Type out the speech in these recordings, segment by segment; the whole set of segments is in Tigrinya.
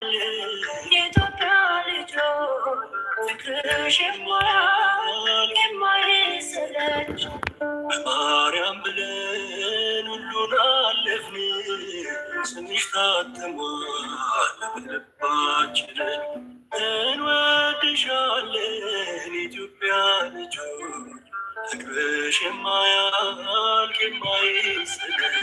የኢትዮጵያ ልጆች ፍቅርሽ የማያልቅ የማይሰለች በማርያም ብለን ሁሉን አለፍን። ስምሽ ታትሟል በልባችን። እንወድሻለን ኢትዮጵያ ልጆች ፍቅርሽ የማያልቅ የማይሰለች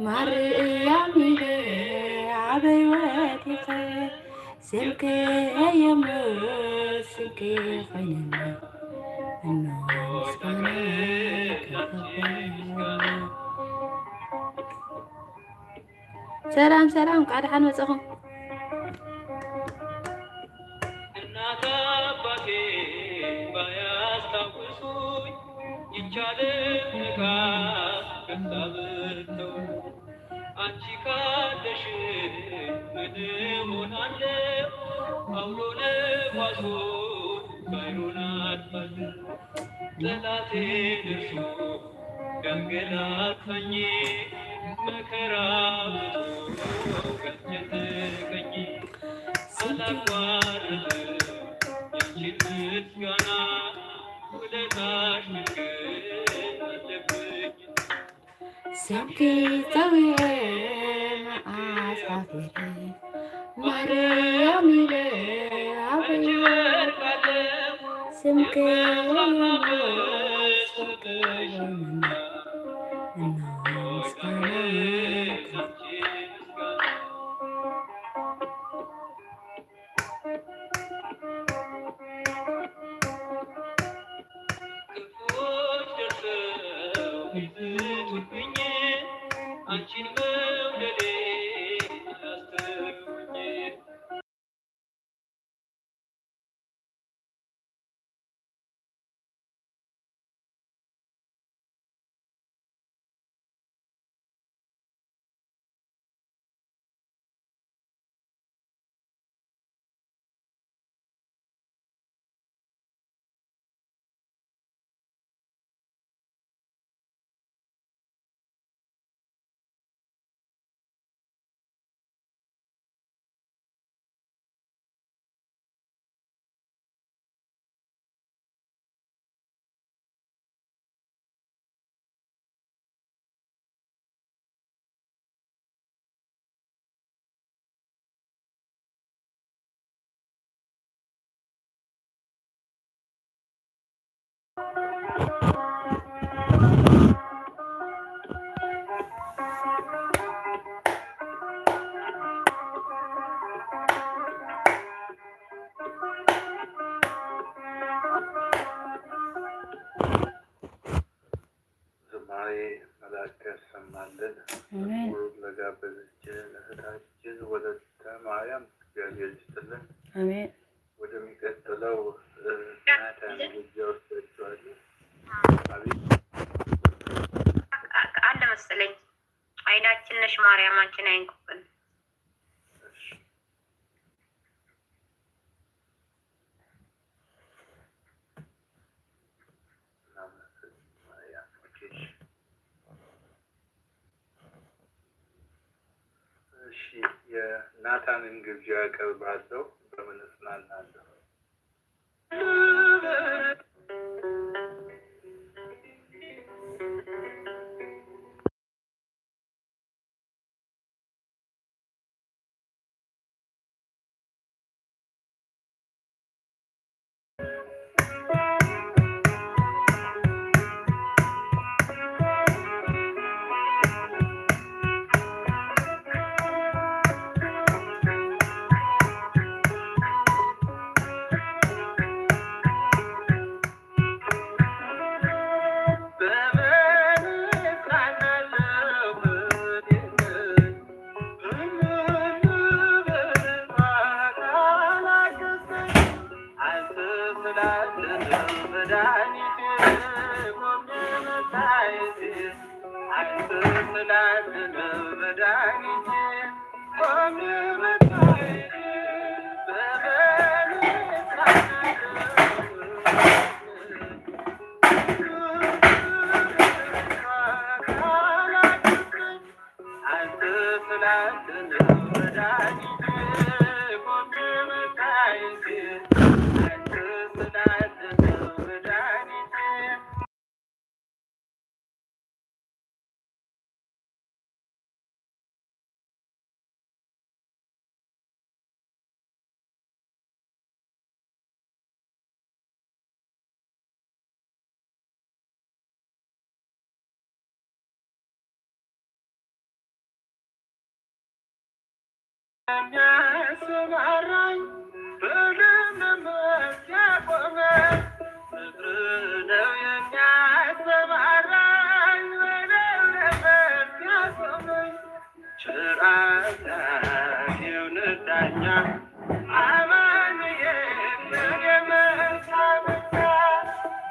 ማርያም ኣበይ ወዲቐ ስምኪ እዩ ስምኪ ኾይነ ምስጋና ሰላም ሰላም፣ እንኳዕ ደሓን መጻኹም። ዝማሬ መላእክት ያሰማልን። አሜን። መዝሙሩን ለጋበዘችን እህታችን ወለተ ማርያም እግዚአብሔር ይስጥልን። አሜን። ወደሚቀጥለው እ፣ ናታን ጉዳይ ወስዳችኋለሁ። አቤት። አለ መሰለኝ። አይናችን ነሽ ማርያም አንቺን አይንኩብን። እሺ። እሺ፣ የናታንን ግብዣ አቀርባለሁ። በምን እጽናናለሁ? የሚያሰማራኝ በለምለም መስክ ያቆመኝ፣ ፍቅር ነው የሚያሰማራኝ በለምለም መስክ ያቆመኝ። ቸር አምላክ የእውነት ዳኛ፣ አማኑኤል የመልካምና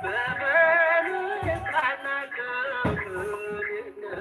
በመልካና ክብር ይገኝ።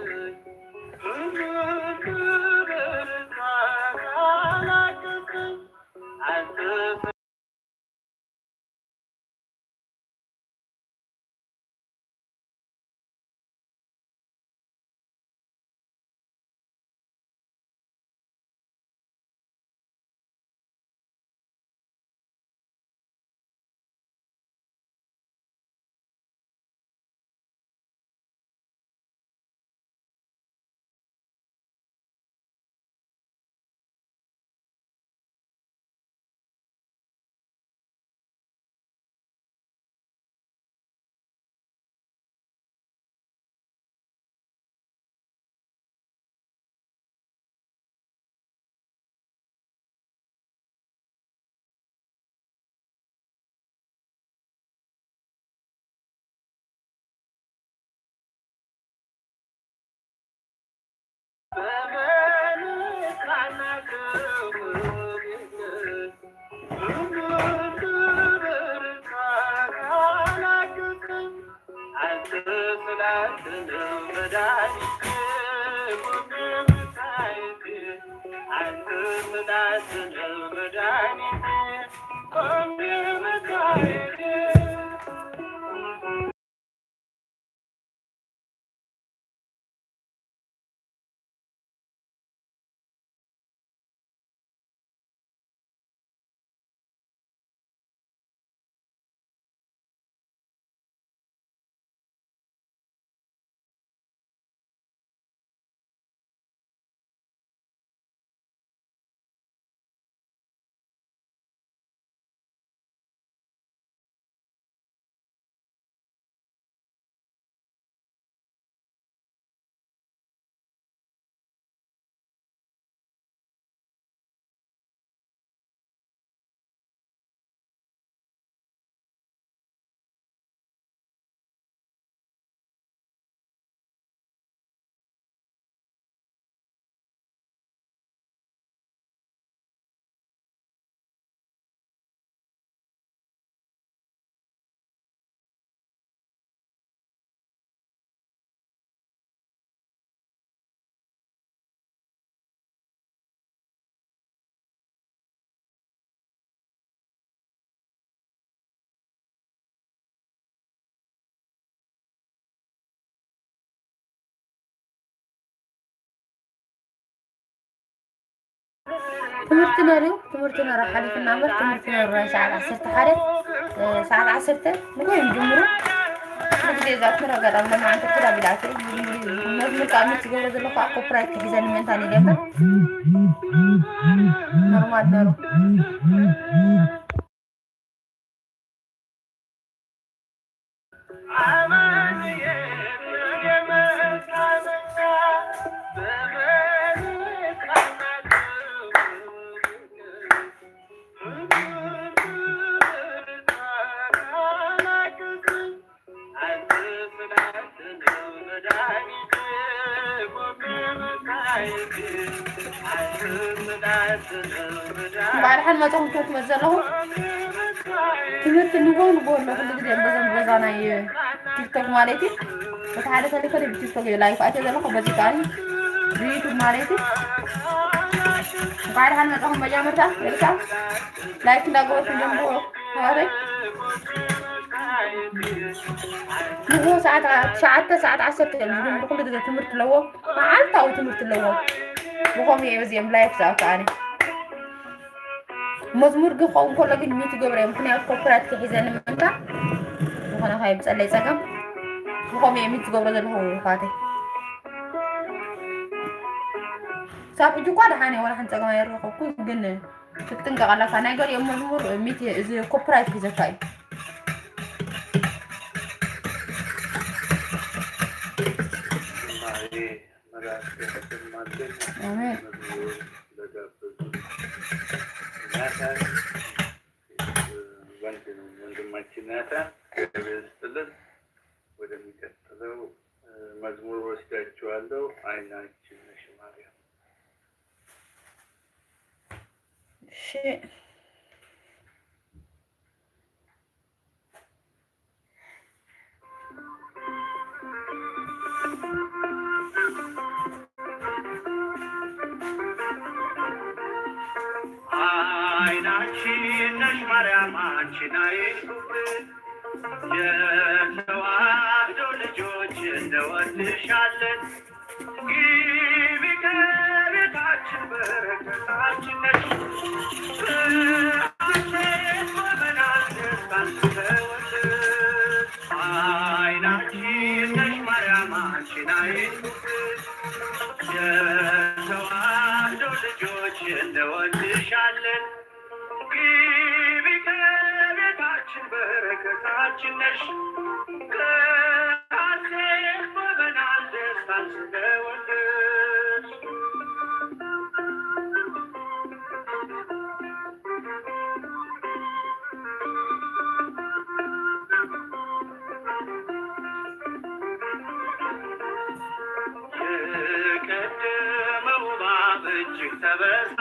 ትምህርቲ ነሩ ትምህርቲ ነሩ ሓሊፍና እምበር ትምህርቲ ነሩ ናይ ሰዓት ዓሰርተ ሓደ ሰዓት ዓሰርተ ንጎይም ጅምሩ። ንግዜ ዛት መረጋጣም ለማዓንተ ክዳ ቢላተ መዝሙር ቃል ምትገረ ዘለኹ ኣብ ኮፕራይት ክሒዘን ምንታን ኢለ እምበር ኖርማል ነሩ። ባዕልሓን መጠን ክትመት ዘለኹ ትምህርቲ ንጎ ንጎ ኣሎ። ኩሉ ግዜ በዞም ገዛ ናይ ቲክቶክ ማለት እዩ። እቲ ሓደ ተሊፎን ብቲክቶክ እዩ ላይፍ ኣትዮ ዘለኹ። በዚ ከኣ ብዩቱብ ማለት እዩ። እንኳዕ ደሓን መጻኹም። መጀመርታ ዌልካም። ላይክ እንዳገበርኩም ጀምርዎ ኣሕዋተይ። ንግሆ ሰዓት ትሽዓተ፣ ሰዓት ዓሰርተ እዮም ዝጅምሩ። ኩሉ ግዜ ትምህርቲ ኣለዎም፣ መዓልታዊ ትምህርቲ ኣለዎም። ብኸምኡ እየ በዚኦም ላይፍ ዝኣቱ ኣነ። መዝሙር ግን ክኸውን ከሎ ግን ሚት ይገብሮ እየ፣ ምኽንያቱ ኮፒራይት ክሒዘኒ ምእንታ። ዝኾነ ካብ ብጸለይ ጸገም። ብኸምኡ እየ ሚት ዝገብሮ ዘለኹ ኣሕዋተይ። ሳብ ሕጂ እኳ ደሓን እየ፣ ዋላ ሓንቲ ጸገም ኣይረኸብኩን፣ ግን ክትጥንቀቕ ኣለካ። ናይ ገሊኦም መዝሙር ሚት እዚ ኮፒራይት ሒዘካ እዩ። አሜን። ወንድማችን ናታን፣ እግዚአብሔር ይስጥልን። ወደሚቀጥለው መዝሙር ወስዳችኋለሁ። አይናችን ነሽ ማርያም። እሺ። አይናችን ነሽ ማርያም፣ አንቺን አይንኩብን። የተዋህዶ ልጆች እንወድሻለን። ግቢ ከቤታችን፣ በረከታችን ነሽ። በሐሴት ቆመናል ደስታን ስንሰብክ። አይናችን ነሽ ማርያም፣ አንቺን አይንኩብን። የተዋህዶ ልጆች እንወድሻለን። ግቢ ከቤታችን፣ በረከታችን ነሽ። ከሐሴት ቆመናል ደስታን ስለወለድሽ። የቀደመው እባብ እጅግ ተበሳ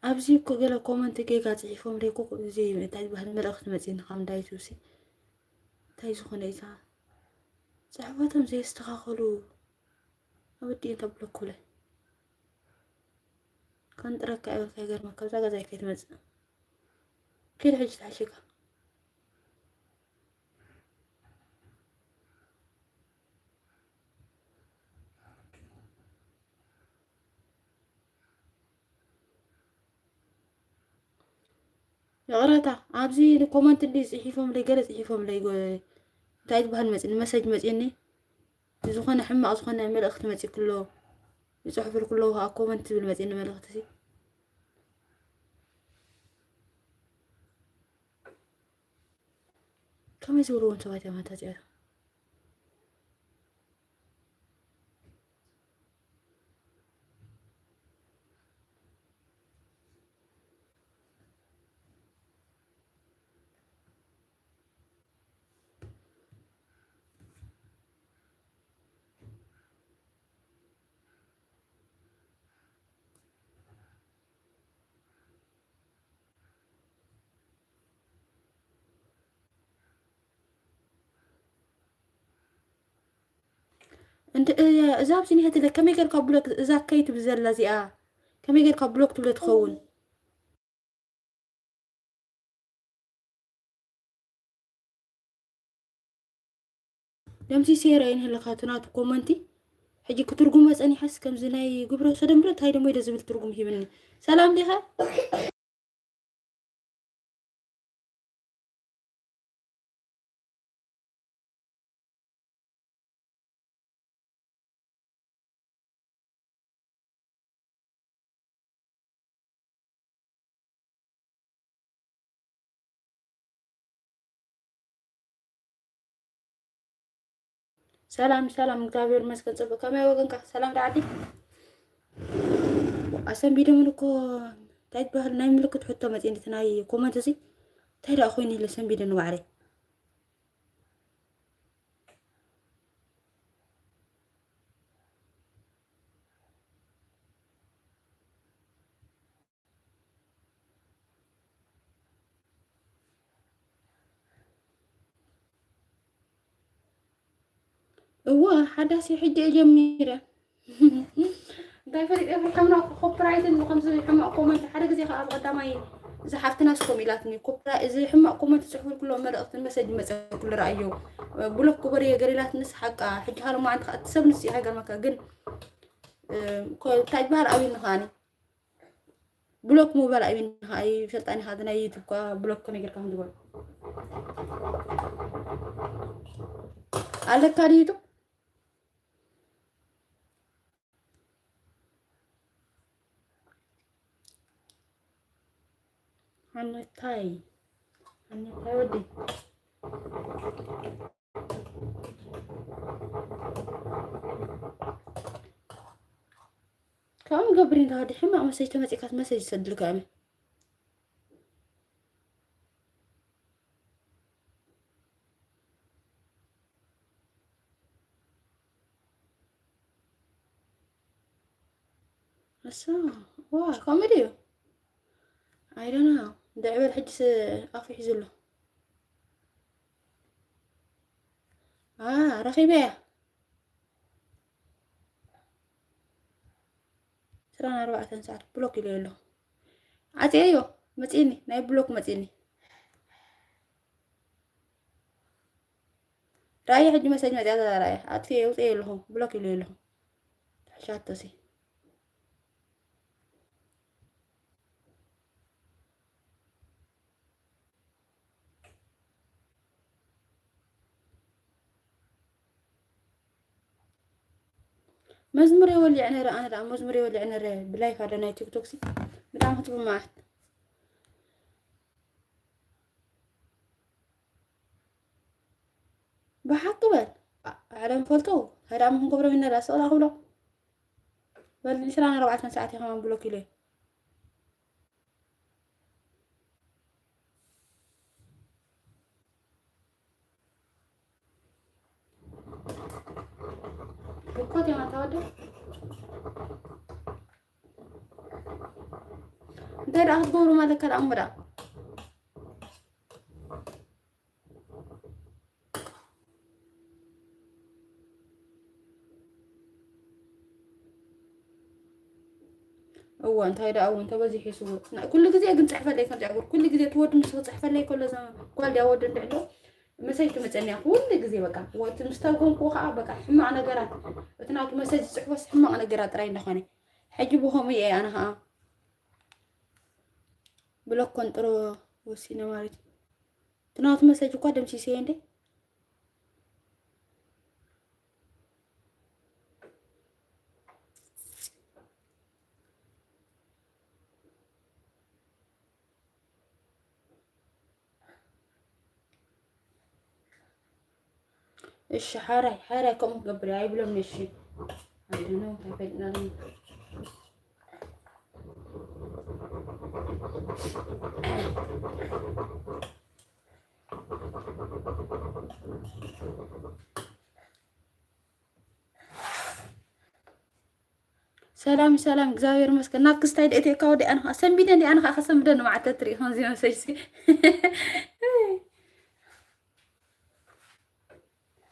ኣብዚ እኮ ገለ ኮመንት ጌጋ ጽሒፎም ለይኮ፣ እዚ እንታይ ዝበሃል መልእኽቲ መጺእኒ ካብ እንዳይቱ ሲ እንታይ ዝኾነ ኢታ ጽሕፈቶም ዘየስተኻኸሉ ኣወዲ እንተ ብለኩለ ከንጥረካ ይበልካ ይገርመካ። ካብዛ ገዛ ከይትመጽእ ኪድ ሕጂ ተሓሽካ ይቕረታ። ኣብዚ ንኮመንት እንዲ ጽሒፎምለይ፣ ገለ ጽሒፎምለይ፣ ጎ-፣ እንታይ ዝበሃል መጽ-፣ ንመሰጅ መጽእኒ። ዝኾነ ሕማቕ ዝኾነ መልእኽቲ መጽእ ክሎ፣ ይጽሕፉል ክሎ፣ ኣብ ኮመንት ዝብል መጽእኒ መልእኽቲ ሲ። ከመይ ዝብልዎም ሰባት እዮም ኣታ እዚኣቶም? እንደ እዛ ኣብዚ ኒሀት ለ ከመይ ጌርካ ብሎክ እዛ ከይት ብዘላ እዚኣ ከመይ ጌርካ ብሎክ ትብለ ትኸውን? ደምሲሰ የርእየን ኣለካ እቲ ናቱ ኮመንቲ። ሕጂ ክትርጉሞ ጸኒሐስ ከምዚ ናይ ግብረ ሰዶም ዶ እንታይ ደሞ ኢለ ዝብል ትርጉም ሂብኒ። ሰላም ዲኻ? ሰላም ሰላም፣ እግዚኣብሔር ይመስገን። ጽቡቅ፣ ከመይ ወገንካ? ሰላም ዶ ዓዲ? ኣሰንቢዶምን እኮ እንታይ ትበሃል ናይ ምልክት ሕቶ መጺእኒ፣ እቲ ናይ ኮመንት እዚ እንታይ ደኣ ኮይኑ ኢለ ሰንቢደኒ ባዕለይ። እወ፣ ሓዳስ እዩ፣ ሕጂ እየ ጀሚረ። እንታይ ፈሊጠ፣ ሕማቕ ኮፒራይትን ከምዚ ሕማቕ ኮመንት። ሓደ ግዜ ከኣ ኣብ ቀዳማይ እዛ ሓፍትና ስኮም ኢላትኒ፣ ኮፒራ-፣ እዚ ሕማቕ ኮመንት ትጽሕፉ ኩሎ መልእኽትን መሰጅ መጸ ኩሉ ረኣዮ። ብሎክ ግበርዮ ገለ ኢላትንስ ሓቃ። ሕጂ ሃለማ ኣንቲ ከኣ እቲ ሰብ ንስ እዩ ሃገር መካ ግን፣ እ፣ ኮ-፣ እንታይ ይበሃል ኣብዩኒ ከኣኒ። ብሎክ ምባል ኣይብን፣ ኣይፈልጣን ኢኻ፣ ናይ ዩቱብ እኳ ብሎክ ኮነ ጌርካ ከም ዝገበሩ ኣለካ ድዩ ዩቱብ? ሓመታይ፣ ሓመታይ ወዲ። ከምኡ ገብሪ እንዳ ወዲ ሕማቕ መሰጅ ተመጺእካ መሰጅ ይሰድልካ እየ። እሱ፣ ዋ፣ ከምኡ ድዩ? I don't know። እንድዒ በል ሕጅስ ኣፉ ሒዙ ኣሎ። ኣ፣ ረኺበያ። ዕስራን ኣርባዕተን ሰዓት ብሎክ ኢለዮ ኣለኹ። ዓጽየዮ፣ መጺእኒ፣ ናይ ብሎክ መጺእኒ። ራእየ ሕጂ መሰጅ መጽያ ዘላ ራእየ። ኣጥፍኤ፣ ውጽኤ ኣለኹ፣ ብሎክ ኢለዮ ኣለኹ። ትሕሻቶሲ። መዝሙር የወሊዐ ነረ፣ ኣነ ደኣ መዝሙር የወሊዐ ነረ ብላይፍ ኣደ ናይ ቲክቶክ ሲ ብጣዕሚ ክትብማዓት። ብሓቂ በል። ኣ-፣ ዓለም ፈልጦ፣ ሃዳም ክንገብሮም ኢና ዳ ስቕላ ክብሎ። በል ዕስራን ኣርባዕተን ሰዓት ኢኻ ብሎክ ኢለ። ብኮት እዮም ኣታወደ። እንታይ ደኣ ክትገብሩ ማለት ካልኣ እሞ ደኣ። እወ፣ እንታይ ደኣ እውን ተበዚሑ ይስውር። ና-፣ ኩሉ ግዜ ግን ጽሕፈለይ ከም ጃግር፣ ኩሉ ግዜ ትወዲ ንሱ ክጽሕፈለይ ከሎ፣ እዛ ጓል ድያ ወዲ እንድዕሎ፣ መሰጅ ትመጸኒ እያ ኩሉ ግዜ። በቃ፣ ወ-፣ እቲ ምስ ተርጎምኩ ከኣ፣ በቃ፣ ሕማቕ ነገራት፣ እቲ ናቱ መሰጅ ዝጽሕፎስ ሕማቕ ነገራት ጥራይ እንዳኾነ። ሕጂ ብኸምኡ እየ ኣነ ከኣ ብሎክ ኮንጥሮ ወሲነ ማለት እዩ። እቲ ናቱ መሰጅ እኳ ደምሲሰዮ እንዴ። እሺ፣ ሓራይ፣ ሓራይ ከምኡ ክገብር እየ ኣይብሎምን። እሺ፣ I don't know፣ እንታይ ፈሊጥና ኣለና። ሰላም፣ ሰላም፣ እግዚኣብሔር ይመስገን። ናብ ክስታይ ደእትየካ ወዲ ኣነ ኸዓ ሰንቢደ እንዲ ኣነ ኸዓ ከሰንብደኒ መዓልቲ ትርኢ ከምዚ መሰጅ እስኪ።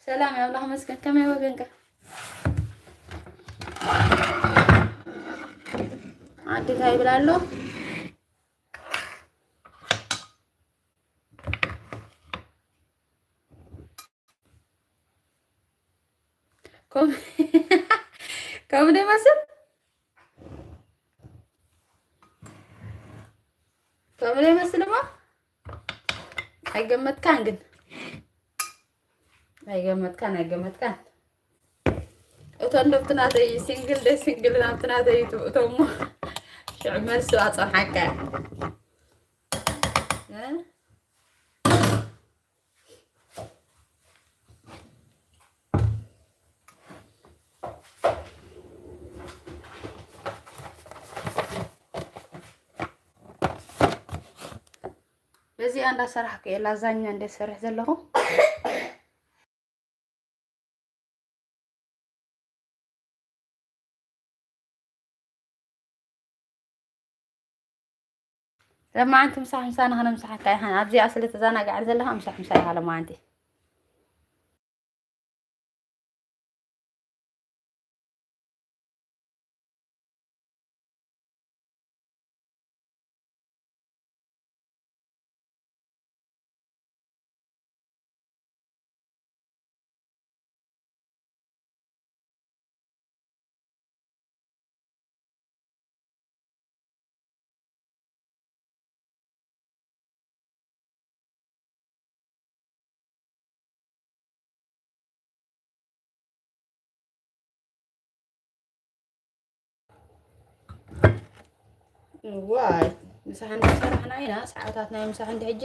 ሰላም፣ ኣምላኽ ይመስገን። ከመይ ወገንካ? ኣዴታ ይብል ኣሎ። ከም-፣ ከምኡ ዶ ይመስል? ከምኡ ዶ ይመስል እሞ? ኣይገመትካን ግን። ኣይገመትካን፣ ኣይገመትካን። እቶ እንዶ ኣብቲ ናተይ ሲንግል ደ ሲንግል ናብቲ ናተይ ትብእቶ እሞ ሽዑ መልሲ ኣጸንሓካ። እ? በዚኣ እንዳሰራሕኩ እየ ላዛኛ እንደ ሰርሕ ዘለኹ። ለማዓንቲ ምሳሕ ምሳና ከነምሳሓካ ኢኻ። ኣብዚኣ ስለ ተዘናጋዕር ዘለኻ ምሳሕ ምሳይ ኢኻ ለማዓንቲ። ዋይ፣ ምሳሕ እንዳሰራሕና ኢና። ሰዓታት ናይ ምሳሕ እንዲ ሕጂ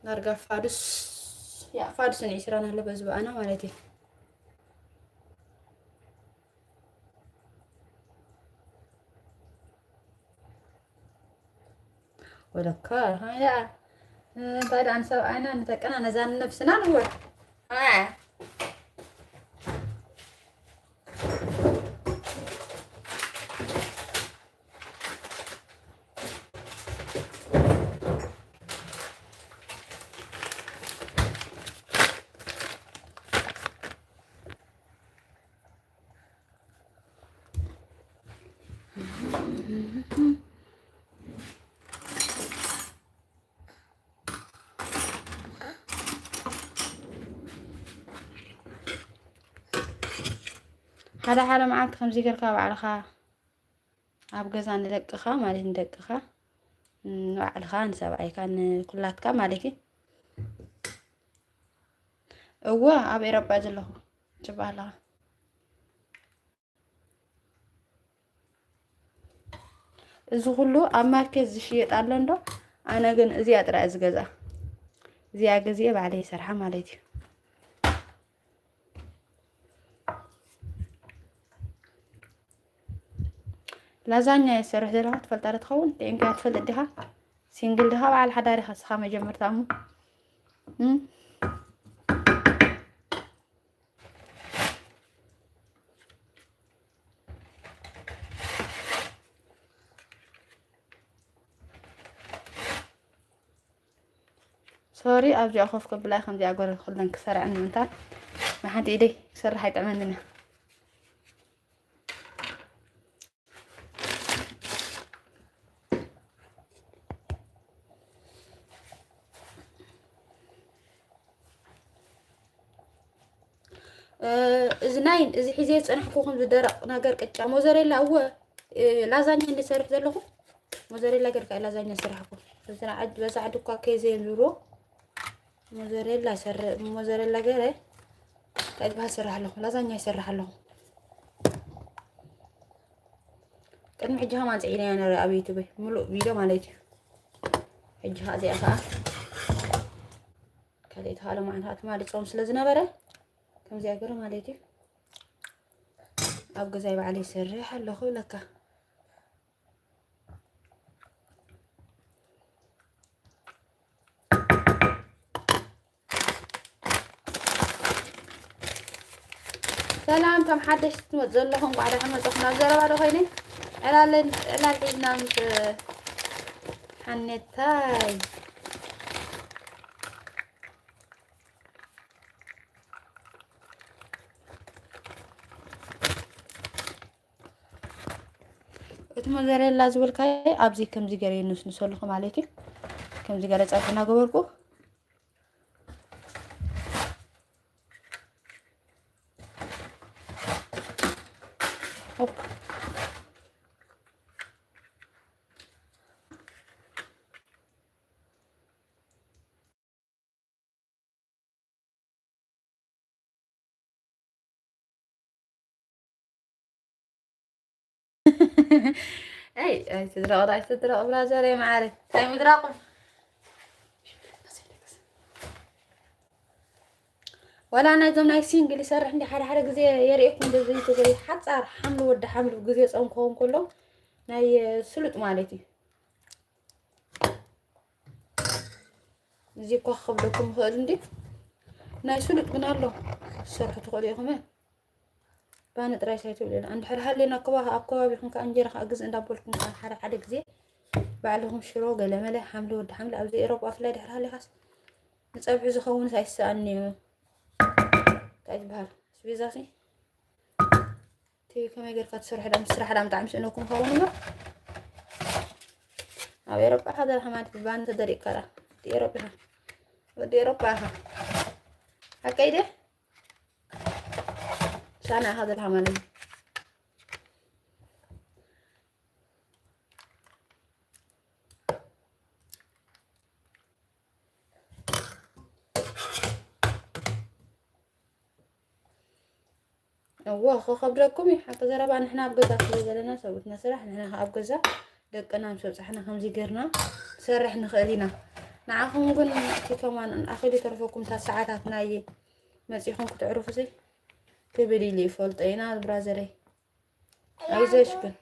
ዳርጋ ፋዱስ፣ ያ፣ ፋዱስን ዒስራን ኣሎ በዚ በኣና ማለት እዩ። ወለካ፣ ሃያ፣ እንታይ ደኣ ንሰብኣይና ንደቅና ነዛ ንነብስና ንወ-፣ ሃያ። ሓደ ሓደ መዓልቲ ከምዚ ጌርካ ባዕልኻ ኣብ ገዛ ንደቅኻ ማለት ንደቅኻ፣ ንባዕልኻ፣ ንሰብኣይካ፣ ንኩላትካ ማለት እዩ። እወ፣ ኣብ ኤሮጳ ዘለኹ ጽባህ ኣለኻ። እዚ ኩሉ ኣብ ማርኬት ዝሽየጥ ኣሎ እንዶ፣ ኣነ ግን እዚኣ ጥራይ እየ ዝገዝኣ። እዚኣ ገዚኤ ባዕለይ ይሰርሓ ማለት እዩ። ላዛኛ እየ ዝሰርሕ ዘለኹ፣ ትፈልጣ ዶ ትኸውን? ጥዒምካያ ትፈልጥ ዲኻ? ሲንግል ዲኻ በዓል ሓዳር ኢኻ እስኻ መጀመርታ እሞ? እም? ሶሪ፣ ኣብዚኣ ኮፍ ከብላ ከምዚኣ ጎረ ክለን ክሰርዐን ምንታን ብሓንቲ ኢደይ ክሰርሕ ኣይጥዕመንን። እ፣ እዚ ናይ፣ እዚ ሒዘ ዝጸናሕኩ ከም ዝደረቕ ነገር ቅጫ ሞዘሬላ፣ እወ፣ እ፣ ላዛኛ እንድሰርሕ ዘለኹ ሞዘሬላ ገርካ ላዛኛ ስራሕኩ። በዛ ዓድ-፣ በዛ ዓዲ እኳ ከይዘ ኑሮ ሞዘሬላ ሰር-፣ ሞዘሬላ ገረ እንታይ ዝበሃል ስራሕ ኣለኹ፣ ላዛኛ ይሰርሕ ኣለኹ። ቅድሚ ሕጂ ከማን ጽዒነያ ነረ ኣብ ዩቱበይ፣ ምሉእ ቪድዮ ማለት እዩ። ሕጂ ከኣ እዚኣ ከኣ ካልእ ተኻለ መዓልታት ትማሊ ጾም ስለ ዝነበረ፣ ከምዚኣ ገረ ማለት እዩ። ኣብ ገዛይ ባዕለይ ይሰርሕ ኣለኹ ለካ። ሰላም፣ ከም ሓደሽቲ ትመጽእ ዘለኹ እንኳዕ ደሓን መጻኹም። ናብ ዘረባ ዶ ኮይነ? ዕላል፣ ዕላል ሒዝና ምስ ሓኔታይ። እቲ ሞዘሬላ ዝበልካዮ ኣብዚ ከምዚ ገይረ የነስንሰልኩ ማለት እዩ። ከምዚ ገይረ ጸብሒ እናገበርኩ። ሆፕ። ኣይ፣ ኣይ፣ ትድረቕ፣ ኣይ፣ ትድረቕ፣ ብራዘር፣ ኣይ፣ መዓረ፣ እንታይ ምድራቑ? ዋላ ናይዞም ናይ ሲንግል ይሰርሕ እንዲ ሓደ ሓደ ግዜ የርእየኩም፣ በዚ ትግሪ ሓጻር ሓምሉ ወዲ ሓምሉ ግዜ ጾም ክኸውን ከሎ ናይ ስሉጥ ማለት እዩ። እዚ እኳ ክኸብደኩም ይኽእል እንዲ ናይ ስሉጥ ግን ኣሎ፣ ትሰርሑ ትኽእሉ ኢኹም። ባኒ ጥራይ ሳይትብሉ ኢለ። እንድሕር ሃልየና ኣከባ-፣ ኣብ ከባቢኹም ከኣ እንጀራ ከኣ ግዝእ እንዳበልኩም ከኣ ሓደ ሓደ ግዜ ባዕልኹም ሽሮ ገለመለ ሓምሊ ወዲ ሓምሊ ኣብዚ ኤሮጳ ብፍላይ ድሕር ሃሊኻስ ንጸብሒ ዝኸውንስ ኣይስኣን እዩ። እንታይ ዝበሃል? ኣስቤዛሲ እቲ ከመይ ጌርካ ትሰርሑ ዳ፣ ምስ ስራሕ ዳ ብጣዕሚ ስእነኩም ኸውን እሞ ኣብ ኤሮጳ ኢኻ ዘለኻ ማለት ብባኒ ተደሪቕካ ዳ። ወዲ ኤሮጳ ኢኻ። ወዲ ኤሮጳ ኢኻ። ሓቀይ ድየ? ሳና ኢኻ ዘለኻ ማለት እዩ። እዎ፣ ክኸብደኩም እዩ። ሓቂ ዘረባ፣ ንሕና ኣብ ገዛ ስለ ዘለና፣ ሰብኡትና ስራሕ፣ ንሕና ኣብ ገዛ ደቅና ምስ በጻሕና ከምዚ ጌርና ንሰርሕ ንኽእል ኢና። ንዓኹም ግን እቲ ከማን ኣኺሉ ይተርፈኩም፣ እታ ሰዓታት ናይ መጺኹም ክትዕርፉሲ ክብል ኢሉ ይፈልጦ ኢና ብራዘረይ። ኣይዞሽ ግን።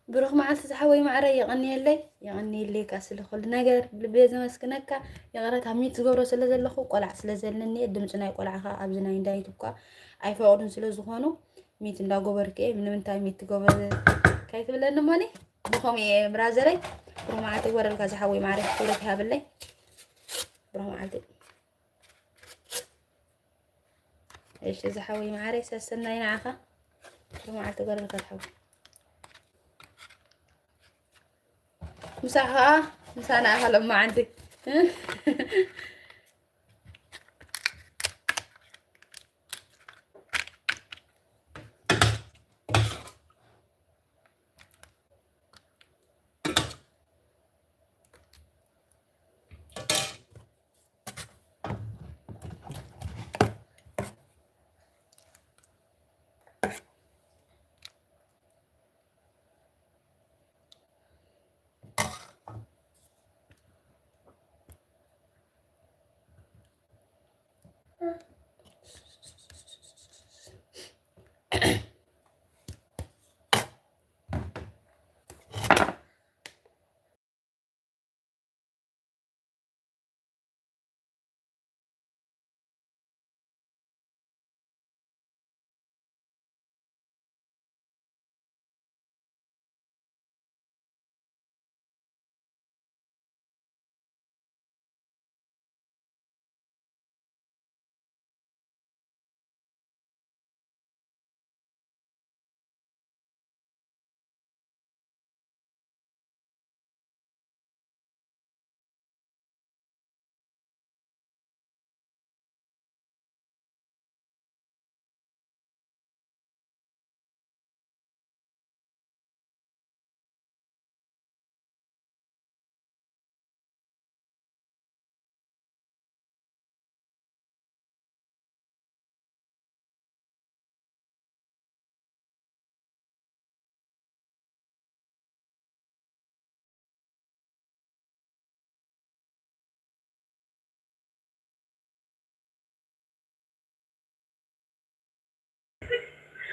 ብሩኽ መዓልቲ ዝሓወይ ማዕረ፣ የቐንየለይ፣ የቐንየለይ ካስሊ ኩሉ ነገር ብልቢ እየ ዘመስግነካ። ይቕረታ ሚት ዝገብሮ ስለ ዘለኹ ቆልዓ ስለ ዘለኒ እየ፣ ድምፂ ናይ ቆልዓ ከዓ ኣብዚ ናይ እንዳ ዩቱብ ከዓ ኣይፈቕዱን ስለ ዝኾኑ ሚት እንዳጎበርክ እየ። ንምንታይ ሚት ትገብሮ ከይትብለኒ እሞኒ፣ ብኸምኡ እየ ብራዘረይ። ብሩኽ መዓልቲ ይግበረልካ ዝሓወይ ማዕረ፣ ክብረት ይሃበለይ። ብሩኽ መዓልቲ። እሺ ዝሓወይ ማዕረ፣ ሰሰናይ ንዓኻ። ብሩኽ መዓልቲ ይግበረልካ ዝሓወይ። ምሳኻ፣ ምሳና ኢኻ ሎማዓንቲ።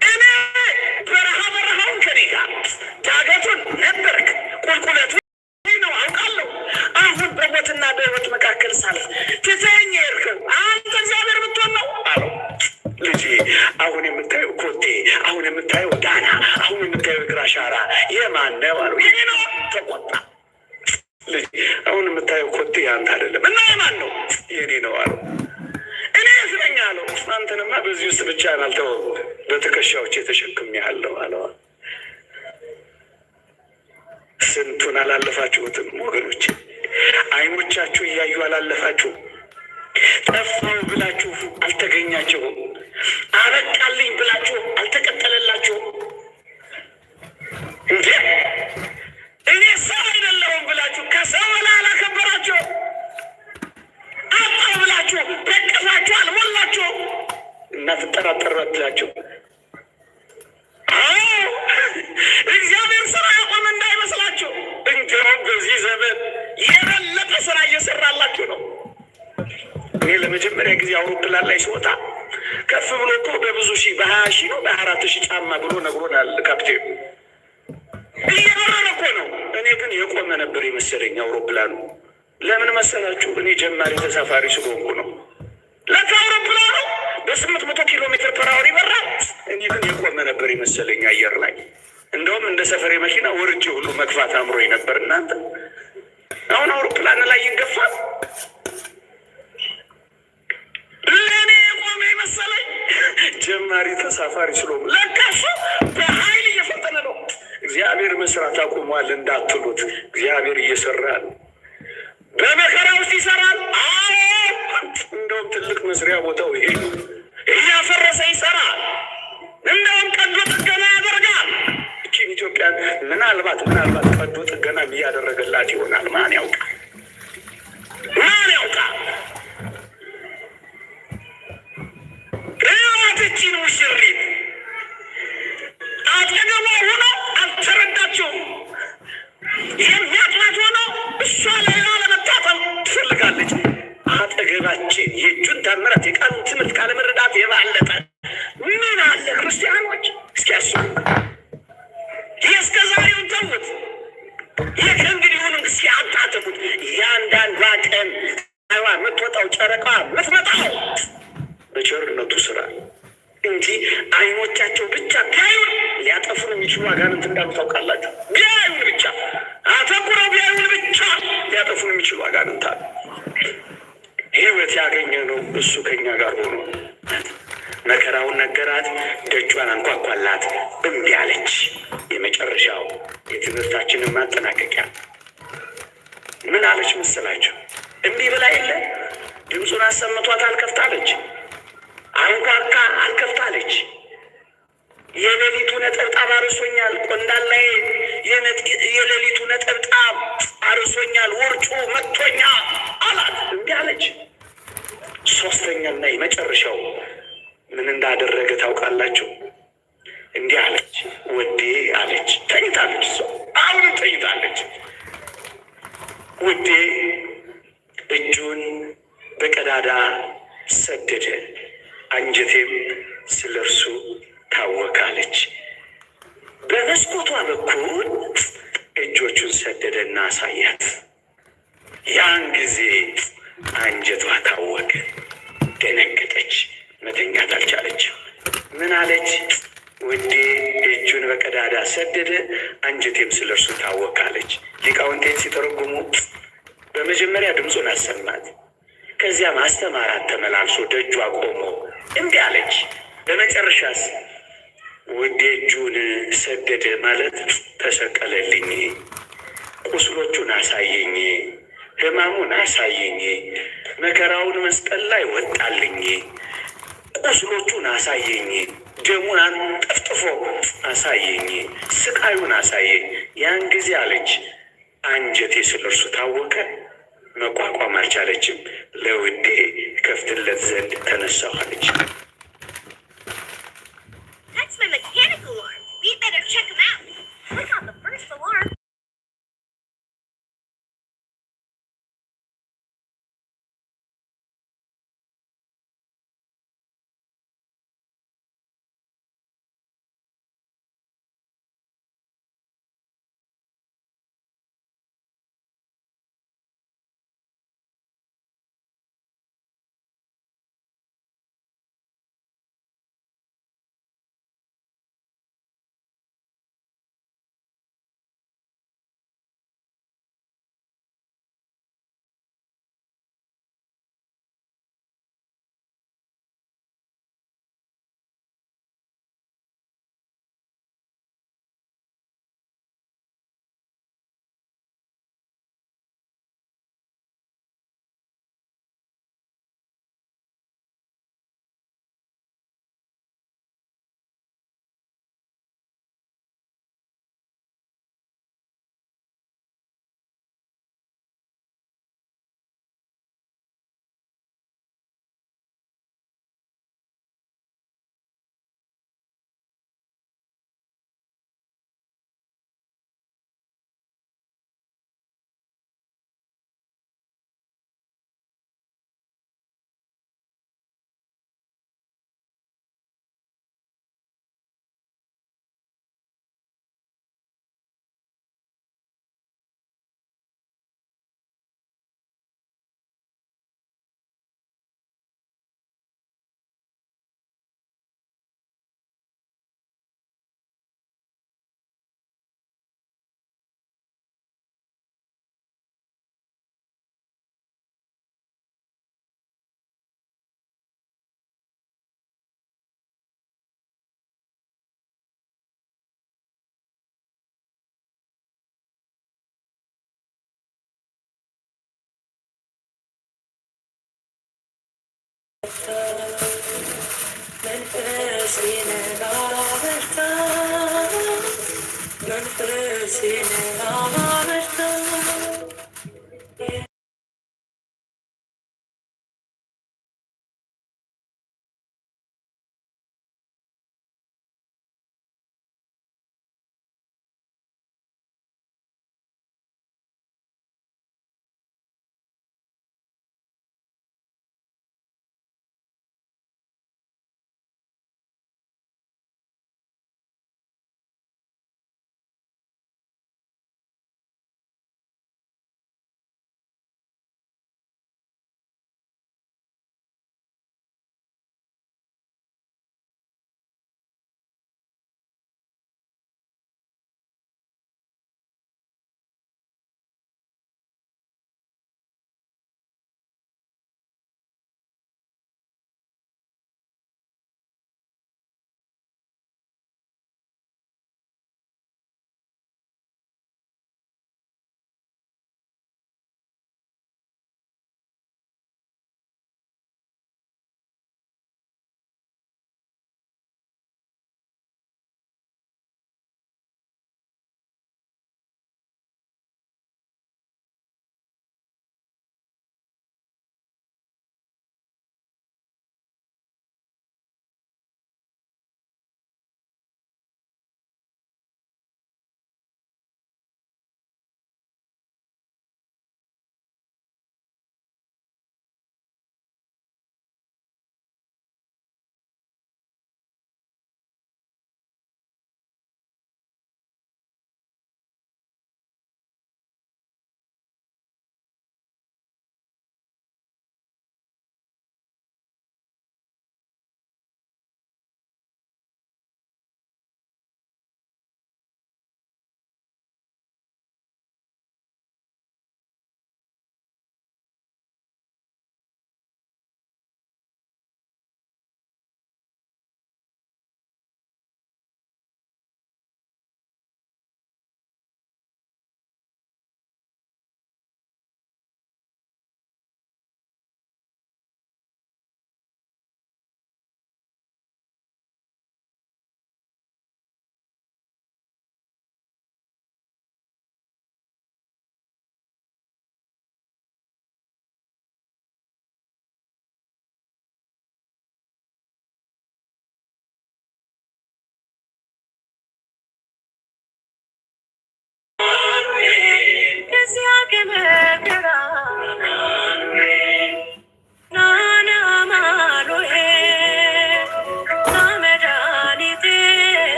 እኔ በረሃ በረሃውን ከኔ ጋር ዳገቱን ነበርክ፣ ቁልቁለቱ ነው አውቃለሁ። አሁን በሞትና በሕይወት መካከል ሳልፍ ትተኸኝ የሄድከው አንተ እግዚአብሔር ብትሆን ነው አለው። ልጄ፣ አሁን የምታየው ኮቴ፣ አሁን የምታየው ዳና፣ አሁን የምታየው እግር አሻራ የማን ነው አለው። የኔ ነው። ተቆጣ። ልጄ፣ አሁን የምታየው ኮቴ ያንተ አይደለም እና የማን ነው? የኔ ነው አለው። እኔ የት ነኝ አለው። አንተንማ በዚህ ውስጥ ብቻህን አልተወውም፣ በትከሻዎቼ ተሸክሜሃለሁ አለው። ስንቱን አላለፋችሁትም ወገኖቼ? አይኖቻችሁ እያዩ አላለፋችሁም? ጠፋሁ ብላችሁ አልተገኛችሁም? አበቃልኝ ብላችሁ አልተቀጠለላችሁም? እንዴ፣ እኔ ሰው አይደለሁም ብላችሁ ከሰው በላይ አላከበራችሁም? አጣሁ ብላችሁ በቅፋችሁ አልሞላችሁም? እና ትጠራጠራላችሁ። አዎ፣ እግዚአብሔር ስራ ያቆመ እንዳይመስላችሁ። እንዲያውም በዚህ ዘመን የበለጠ ስራ እየሰራላችሁ ነው። እኔ ለመጀመሪያ ጊዜ አውሮፕላን ላይ ስወጣ ከፍ ብሎ እኮ በብዙ ሺህ፣ በ20 ሺህ ነው፣ በ24 ሺህ ጫማ ብሎ ነግሮናል ካፕቴኑ። እየበረረ እኮ ነው። እኔ ግን የቆመ ነበር የመሰለኝ አውሮፕላኑ። ለምን መሰላችሁ? እኔ ጀማሪ ተሳፋሪ ስለሆንኩ ነው። ለካ አውሮፕላኑ በ800 ኪሎ ሜትር per hour ይበራል። እኔ ግን የቆመ ነበር የመሰለኝ አየር ላይ። እንደውም እንደ ሰፈሬ መኪና ወርጄ ሁሉ መግፋት አምሮኝ ነበር። እናንተ አሁን አውሮፕላን ላይ ይገፋል። ለእኔ የቆመ የመሰለኝ ጀማሪ ተሳፋሪ ስለሆንኩ፣ ለካ እሱ በኃይል እየፈጠነ ነው። እግዚአብሔር መስራት አቁሟል እንዳትሉት፣ እግዚአብሔር እየሰራ ነው። በመከራ ውስጥ ይሰራል። አዎ፣ እንደውም ትልቅ መስሪያ ቦታው ይሄ ነው። እያፈረሰ ይሰራል። እንደውም ቀዶ ጥገና ያደርጋል። እቺን ኢትዮጵያን ምናልባት፣ ምናልባት ቀዶ ጥገና እያደረገላት ይሆናል። ማን ያውቃል? ማን ያውቃል? እዩዋት እቺን ሙሽሪት። አጠገቧ ሆኖ አልተረዳችውም። የሚያጥባት ሆኖ እሷ ሌላ ለመታጠብ ትፈልጋለች። አጠገባችን የእጁን ታምራት፣ የቃሉን ትምህርት ካለመረዳት የባለጠ ምን አለ? ክርስቲያኖች እስኪ ያስቡ። የእስከ ዛሬውን ተዉት፣ የከእንግዲሁን እስኪ አጣጥሙት። ያንዳንዷ ቀን ፀሐይዋ የምትወጣው፣ ጨረቃዋ የምትመጣው በቸርነቱ ስራ እንጂ አይኖቻቸው ብቻ ቢያዩን ሊያጠፉን የሚችሉ አጋንንት እንዳሉ ታውቃላችሁ። ቢያዩን ብቻ፣ አተኩረው ቢያዩን ብቻ ሊያጠፉን የሚችሉ አጋንንት አሉ። ህይወት ያገኘነው እሱ ከኛ ጋር ሆኖ። መከራውን ነገራት፣ ደጇን አንኳኳላት፣ እምቢ አለች። የመጨረሻው የትምህርታችንን ማጠናቀቂያ ምን አለች መሰላችሁ? እምቢ ብላ የለ፣ ድምፁን አሰምቷት አልከፍታለች። አንኳኳ፣ አልከፍታለች። የሌሊቱ ነጠብጣብ አርሶኛል፣ ቆንዳላዬ፣ የነጥ-፣ የሌሊቱ ነጠብጣብ አርሶኛል፣ ውርጩ መቶኛል አላት። እምቢ አለች። ሶስተኛና የመጨረሻው ምን እንዳደረገ ታውቃላችሁ? እንዲህ አለች፣ "ውዴ" አለች። ተኝታለች፣ እሷ አሁንም ተኝታለች። "ውዴ እጁን በቀዳዳ ሰደደ፣ አንጀቴም ስለ እርሱ ታወከ" አለች። በመስኮቷ በኩል እጆቹን ሰደደና አሳያት። ያን ጊዜ አንጀቷ ታወከ፣ ደነገጠች፣ መተኛት አልቻለችም። ምን አለች? "ውዴ እጁን በቀዳዳ ሰደደ፣ አንጀቴም ስለ እርሱ ታወከ" አለች። ሊቃውንቴን ሲተረጉሙ በመጀመሪያ ድምፁን አሰማት፣ ከዚያም አስተማራት ተመላልሶ ደጇ ቆሞ። እምቢ አለች። በመጨረሻስ "ውዴ እጁን ሰደደ ማለት ተሰቀለልኝ፣ ቁስሎቹን አሳየኝ፣ ሕማሙን አሳየኝ፣ መከራውን መስቀል ላይ ወጣልኝ፣ ቁስሎቹን አሳየኝ፣ ደሙን አንጠፍጥፎ አሳየኝ፣ ስቃዩን አሳየኝ። ያን ጊዜ" አለች፣ "አንጀቴ ስለ እርሱ ታወከ፣ መቋቋም አልቻለችም፣ ለውዴ ከፍትለት ዘንድ ተነሳሁ" አለች። That's my mechanical arm. We better check him out. Look on the first alarm.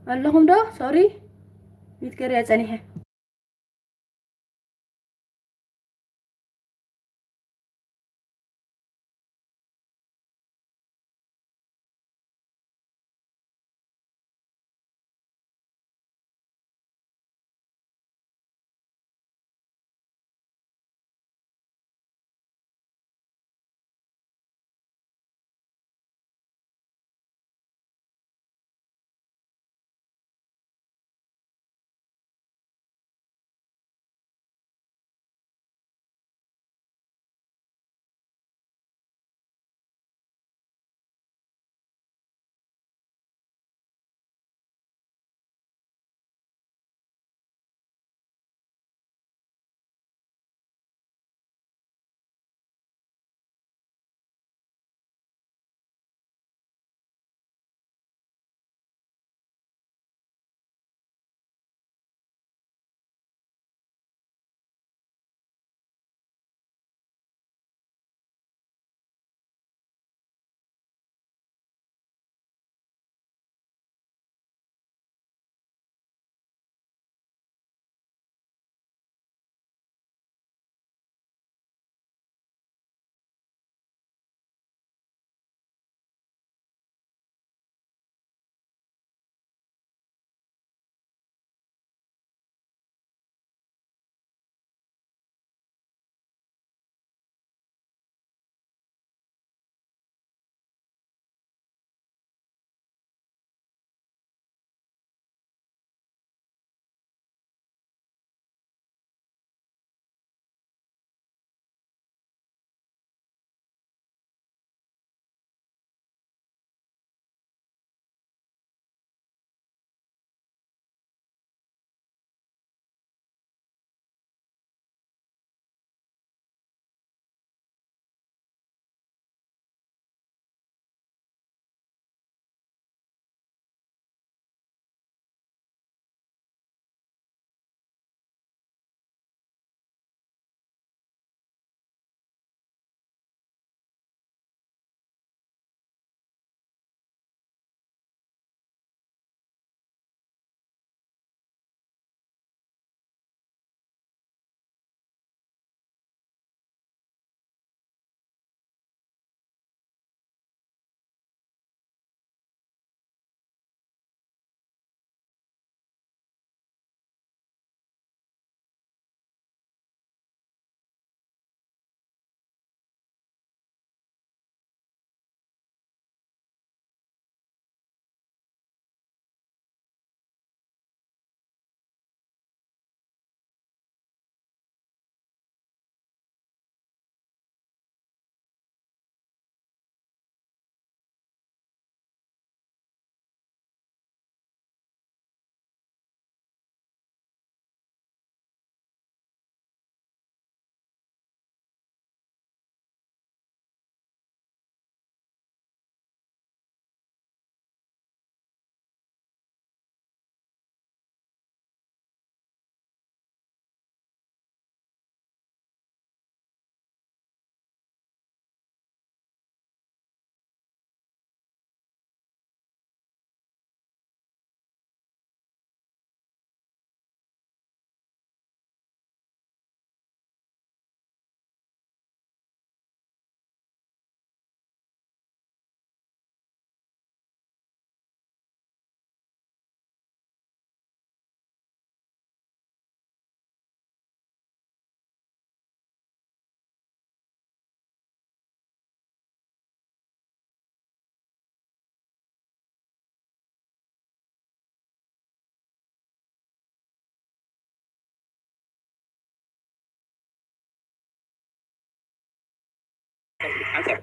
ኣለኹም ዶ? ሶሪ፣ ሚት ገርያ ጸኒሐ።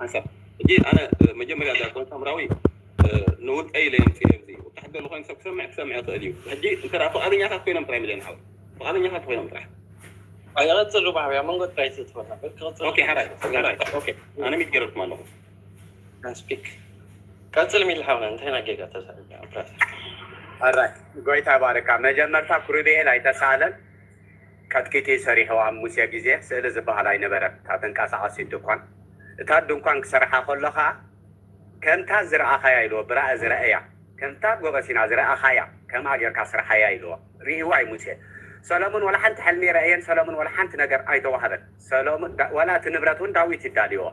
ሓንሳብ። ሕጂ ኣነ፣ እ፣ መጀመርያ ዲያቆን ሳምራዊ፣ እ፣ ንውልቀይ ኢለ የምጽእ እየ። እዚ ወታሓት ዘሎ ኮይኑ ሰብ ክሰምዕ ክሰምዕ ይኽእል እዩ። ሕጂ እንተ ደኣ ፍቓደኛታት ኮይኖም ጥራይ፣ ሚልዮን ሓወይ፣ ፍቓደኛታት ኮይኖም ጥራሕ። ኣይ፣ ቀጽሉ ባሕሪ፣ ኣብ መንጎ ጥራይ ትእትወና። ክቕጽል ኦኬ፣ ሓራይ፣ ሓራይ፣ ኦኬ። ኣነ ሚት ገይረልኩም ኣለኹ። ስፒክ። ቀጽል ሚል ሓውና፣ እንታይ ኢና ጌጋ ተዛሪብና? ብራዘር። ኣራይ፣ ጎይታ ይባርካ። መጀመርታ ክሩቤኤል ኣይተሳእለን። ቀጥቂጡ ሰሪሑ ኣብ ሙሴ ግዜ ስእሊ ዝበሃል ኣይነበረን። እታ ተንቀሳቓሲት ድኳን፣ እታ ድንኳን ክሰርሓ ከሎ ኸኣ፣ ከምታ ዝረኣኻያ ኢልዎ፣ ብራእይ ዝረኣያ፣ ከምታ ጎበሲና ዝረኣኻያ፣ ከምኣ ጌርካ ስርሓያ ኢልዎ። ርእይዋ እዩ ሙሴ። ሰሎሞን ወላ ሓንቲ ሕልሚ ረእየን፣ ሰሎሞን ወላ ሓንቲ ነገር ኣይተዋህበን። ሰሎሞን ዳ-፣ ወላ እቲ ንብረት እውን ዳዊት ይዳልዎ።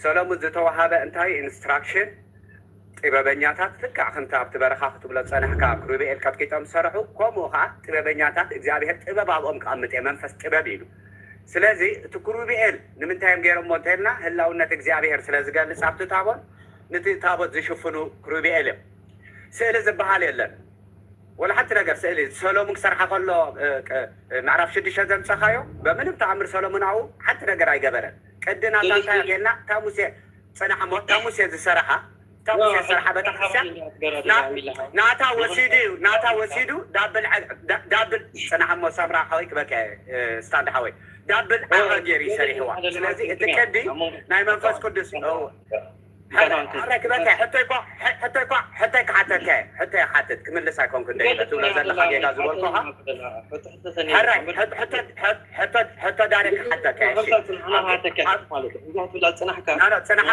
ሰሎሞን ዝተዋሃበ እንታይ ኢንስትራክሽን? ጥበበኛታት ልክዕ ከምቲ ኣብቲ በረኻ ክትብሎ ዝጸናሕካ ክሩቤኤል ቀጥቂጦም ዝሰርሑ፣ ከምኡ ኸዓ ጥበበኛታት እግዚኣብሔር ጥበብ ኣብኦም ክቐምጥ እየ፣ መንፈስ ጥበብ ኢሉ። ስለዚ እቲ ክሩቤኤል ንምንታይ እዮም ገይሮሞ እንተኢልና፣ ህላውነት እግዚኣብሔር ስለ ዝገልጽ ኣብቲ ታቦት፣ ነቲ ታቦት ዝሽፍኑ ክሩቤኤል እዮም። ስእሊ ዝበሃል የለን። ወላ ሓንቲ ነገር ስእሊ ሰሎሙን ክሰርሓ ከሎ፣ እ፣ ቅ-፣ እ፣ ምዕራፍ ሽዱሽተ ዘምጸኻዮ፣ በምንም ተኣምር ሰሎሙን ኣብኡ ሓንቲ ነገር ኣይገበረን። ቅዲ ናታ እንታይ ጌርና፣ እታ ሙሴ፣ ጽናሕ እሞ፣ እታ ሙሴ ዝሰርሓ፣ እታ ሙሴ ዝሰርሓ ቤተክርስትያን፣ ና-፣ ናታ ወሲዱ እዩ፣ ናታ ወሲዱ፣ ዳብል ዐ-፣ ዳ-፣ ዳብል፣ ጽናሕ እሞ፣ ሳምራ ሓወይ ክበልካ እየ፣ እ፣ ስታንድ ሓወይ፣ ዳብል ዓቐ ገይሩ እዩ ሰሪሕዋ። ስለዚ እቲ ቅዲ ናይ መንፈስ ቅዱስ፣ እዎ። ሕራይ ክበልካ፣ ሕቶይ እኳ፣ ሕ-፣ ሕቶይ እኳ፣ ሕቶይ ክሓተካ እየ። ሕቶይ ክሓትት፣ ክምልስ ኣይኮንኩን ደይበ ትብሎ ዘለኻ ጌጋ ዝበልኩኻ። ሕራይ፣ ሕቶ፣ ሕቶ፣ ሕቶ፣ ሕቶ ዳይሬክት ክሓተካ እየ። እሺ። ጽናሕ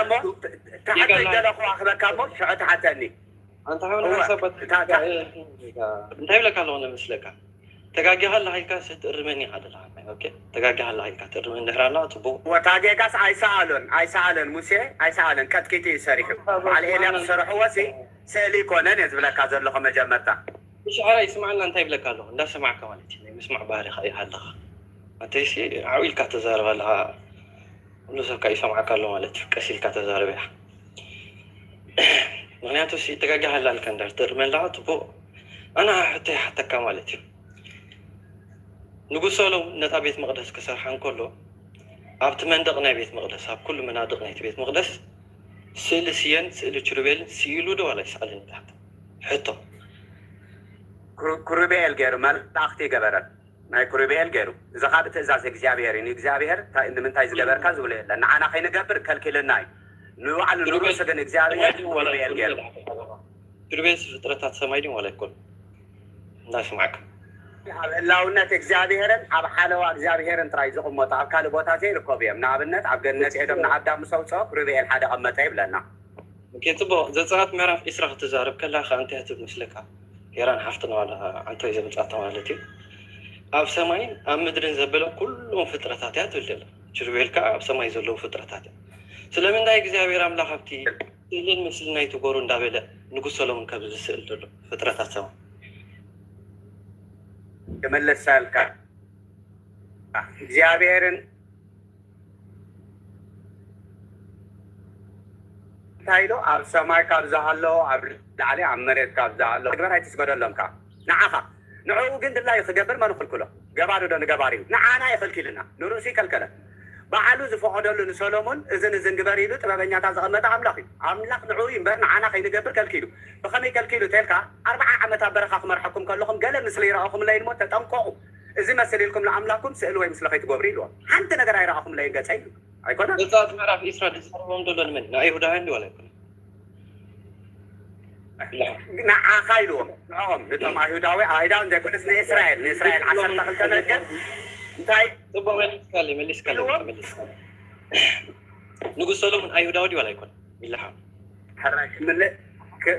እሞ፣ እታ ሕቶይ ገለ ክዋኽበካ እሞ፣ ሽዑ ትሓተኒ። ኣንታ ሓውና እወ፣ ሓንሳብ እታ፣ እታ እንታይ ይብለካ ኣለኹ ንመስለካ? ተጋጊኻ ኣለኻ ኢልካ ሲ ትእርመኒ ኢኻ ዘለኻ። ኦኬ፣ ተጋጊኻ ኣለኻ ኢልካ ትእርመኒ እንድሕር ኣለኻ፣ ጽቡቕ። ወታ ጌጋስ ኣይሰኣሎን፣ ኣይሰኣለን ሙሴ፣ ኣይሰኣለን። ቀጥቂጡ እዩ ሰሪሑ። በዓል ኤልያብ ዝሰርሕዎ ሲ ስእሊ ይኮነን እየ ዝብለካ ዘለኹ መጀመርታ። እሺ፣ ሕራይ ስምዓና እንታይ ይብለካ ኣለኹ? እንዳሰማዕካ ማለት እዩ። ናይ ምስማዕ ባህሪ ኢኻ ኣለኻ። ኣተይሲ ዓው ኢልካ ተዛረብ ኣለኻ። ኩሉ ሰብ ከኣ ይሰምዓካ ኣሎ ማለት እዩ። ቀስ ኢልካ ተዛረብ ኢኻ። ምኽንያቱ ሲ ተጋጊኻ ኣላ ኢልካ እንድሕር ትእርመኒ ኣለኻ፣ ጽቡቕ። ኣነ ሕቶ ይሓተካ ማለት እዩ። ንጉስ ሰሎሞን ነታ ቤት መቕደስ ክሰርሓ እንከሎ፣ ኣብቲ መንደቕ ናይ ቤት መቕደስ፣ ኣብ ኩሉ መናድቕ ናይቲ ቤት መቕደስ፣ ስእሊ ስየን ስእሊ ኪሩቤልን ስኢሉ ዶ ዋላ ኣይሰኣለን? ሕቶ። ክሩ-፣ ክሩቤል ገይሩ መልኣኽቲ ገበረን። ናይ ክሩቤል ገይሩ። እዚ ኻብ ትእዛዝ እግዚኣብሔር እዩ። ንእግዚኣብሔር እንታይ፣ ንምንታይ ዝገበርካ ዝብሎ የለን። ንዓና ከይንገብር ከልኪልና እዩ። ንባዕሉ ንርእሱ ግን እግዚኣብሔር ክሩቤል ገይሩ። ኪሩቤልስ ፍጥረታት ሰማይ ድዮም ዋላ ኣይኮኑን? እንዳስማዕካ። ኣብ ህላውነት እግዚኣብሔርን ኣብ ሓለዋ እግዚኣብሔርን ጥራይ ዝቕመጡ፣ ኣብ ካልእ ቦታ ዘይርከቡ እዮም። ንኣብነት፣ ኣብ ገነት ኤዶም ንኣዳም ምስ ኣውፅኦ ክሩቤል ሓደ ቀመጠ ይብለና። ኦኬ፣ ጽቡቕ። ዘጸኣት ምዕራፍ ዒስራ ክትዛረብ ከላ ከኣ እንታይ ትብል መስለካ? ሄራን ሓፍትና ዋላ ዓንቶይ ዘምጻታ ማለት እዩ። ኣብ ሰማይን ኣብ ምድርን ዘበለ ኩሎም ፍጥረታት እያ ትብል ዘላ። ኪሩቤል ከኣ ኣብ ሰማይ ዘለዉ ፍጥረታት እዮም። ስለምንታይ እግዚኣብሔር ኣምላኽ ኣብቲ ስእልን ምስልን ኣይትጎሩ እንዳበለ ንጉስ ሰሎሞን ከብ ዝስእል ዘሎ ፍጥረታት ሰማይ? ክምልሰልካ። እግዚኣብሔርን እንታይ ኢሉ? ኣብ ሰማይ ካብ ዝሃለዉ፣ ኣብ ላዕሊ ኣብ መሬት ካብ ዝሃለዉ፣ ግበር ኣይትስገደሎም ከኣ። ንዓኻ፣ ንዕኡ ግን ድላዩ ክገብር መን ክልክሎ? ገባሪ ዶ ንገባሪ እዩ? ንዓና እዩ ከልኪልና፣ ንርእሱ ይከልከለን። ባዕሉ ዝፈቐደሉ ንሰሎሞን እዝን እዝን ግበር ኢሉ ጥበበኛታት ዘቐመጠ ኣምላኽ እዩ። ኣምላኽ ንዕኡ እዩ እምበር ንዓና ከይንገብር ከልኪሉ። ብኸመይ ከልኪሉ ተልካ? ኣርብዓ ዓመት ኣብ በረኻ ክመርሐኩም ከለኹም ገለ ምስሊ ይረኣኹምለይ እሞ ተጠንቀቑ። እዚ መስል ኢልኩም ንኣምላኽኩም ስእሊ ወይ ምስሊ ከይትገብሩ ኢልዎም። ሓንቲ ነገር ኣይረኣኹምለይን ገጸይ ኢሉ። ኣይኮነን? ዘጸኣት ምዕራፍ ዒስራ ዝዛረቦም ዘሎ ንመን? ንኣይሁዳውያን ድዩ ዋላ ኣይኮነን? ንዓኻ ኢልዎም። ንዕኦም፣ ነቶም ኣይሁዳዊ፣ ኣይሁዳዊ እንዘይኮነስ ንእስራኤል፣ ንእስራኤል ዓሰርተ ክልተ ነገር እንታይ ጽቡቕ መሊስካለይ፣ መሊስካለይ፣ ኢልዎም? መሊስካለይ። ንጉስ ሰሎሞን ኣይሁዳዊ ድዩ ዋላ ኣይኮነን? ይልሓም። ሕራይ ክምለ-፣ ክ-፣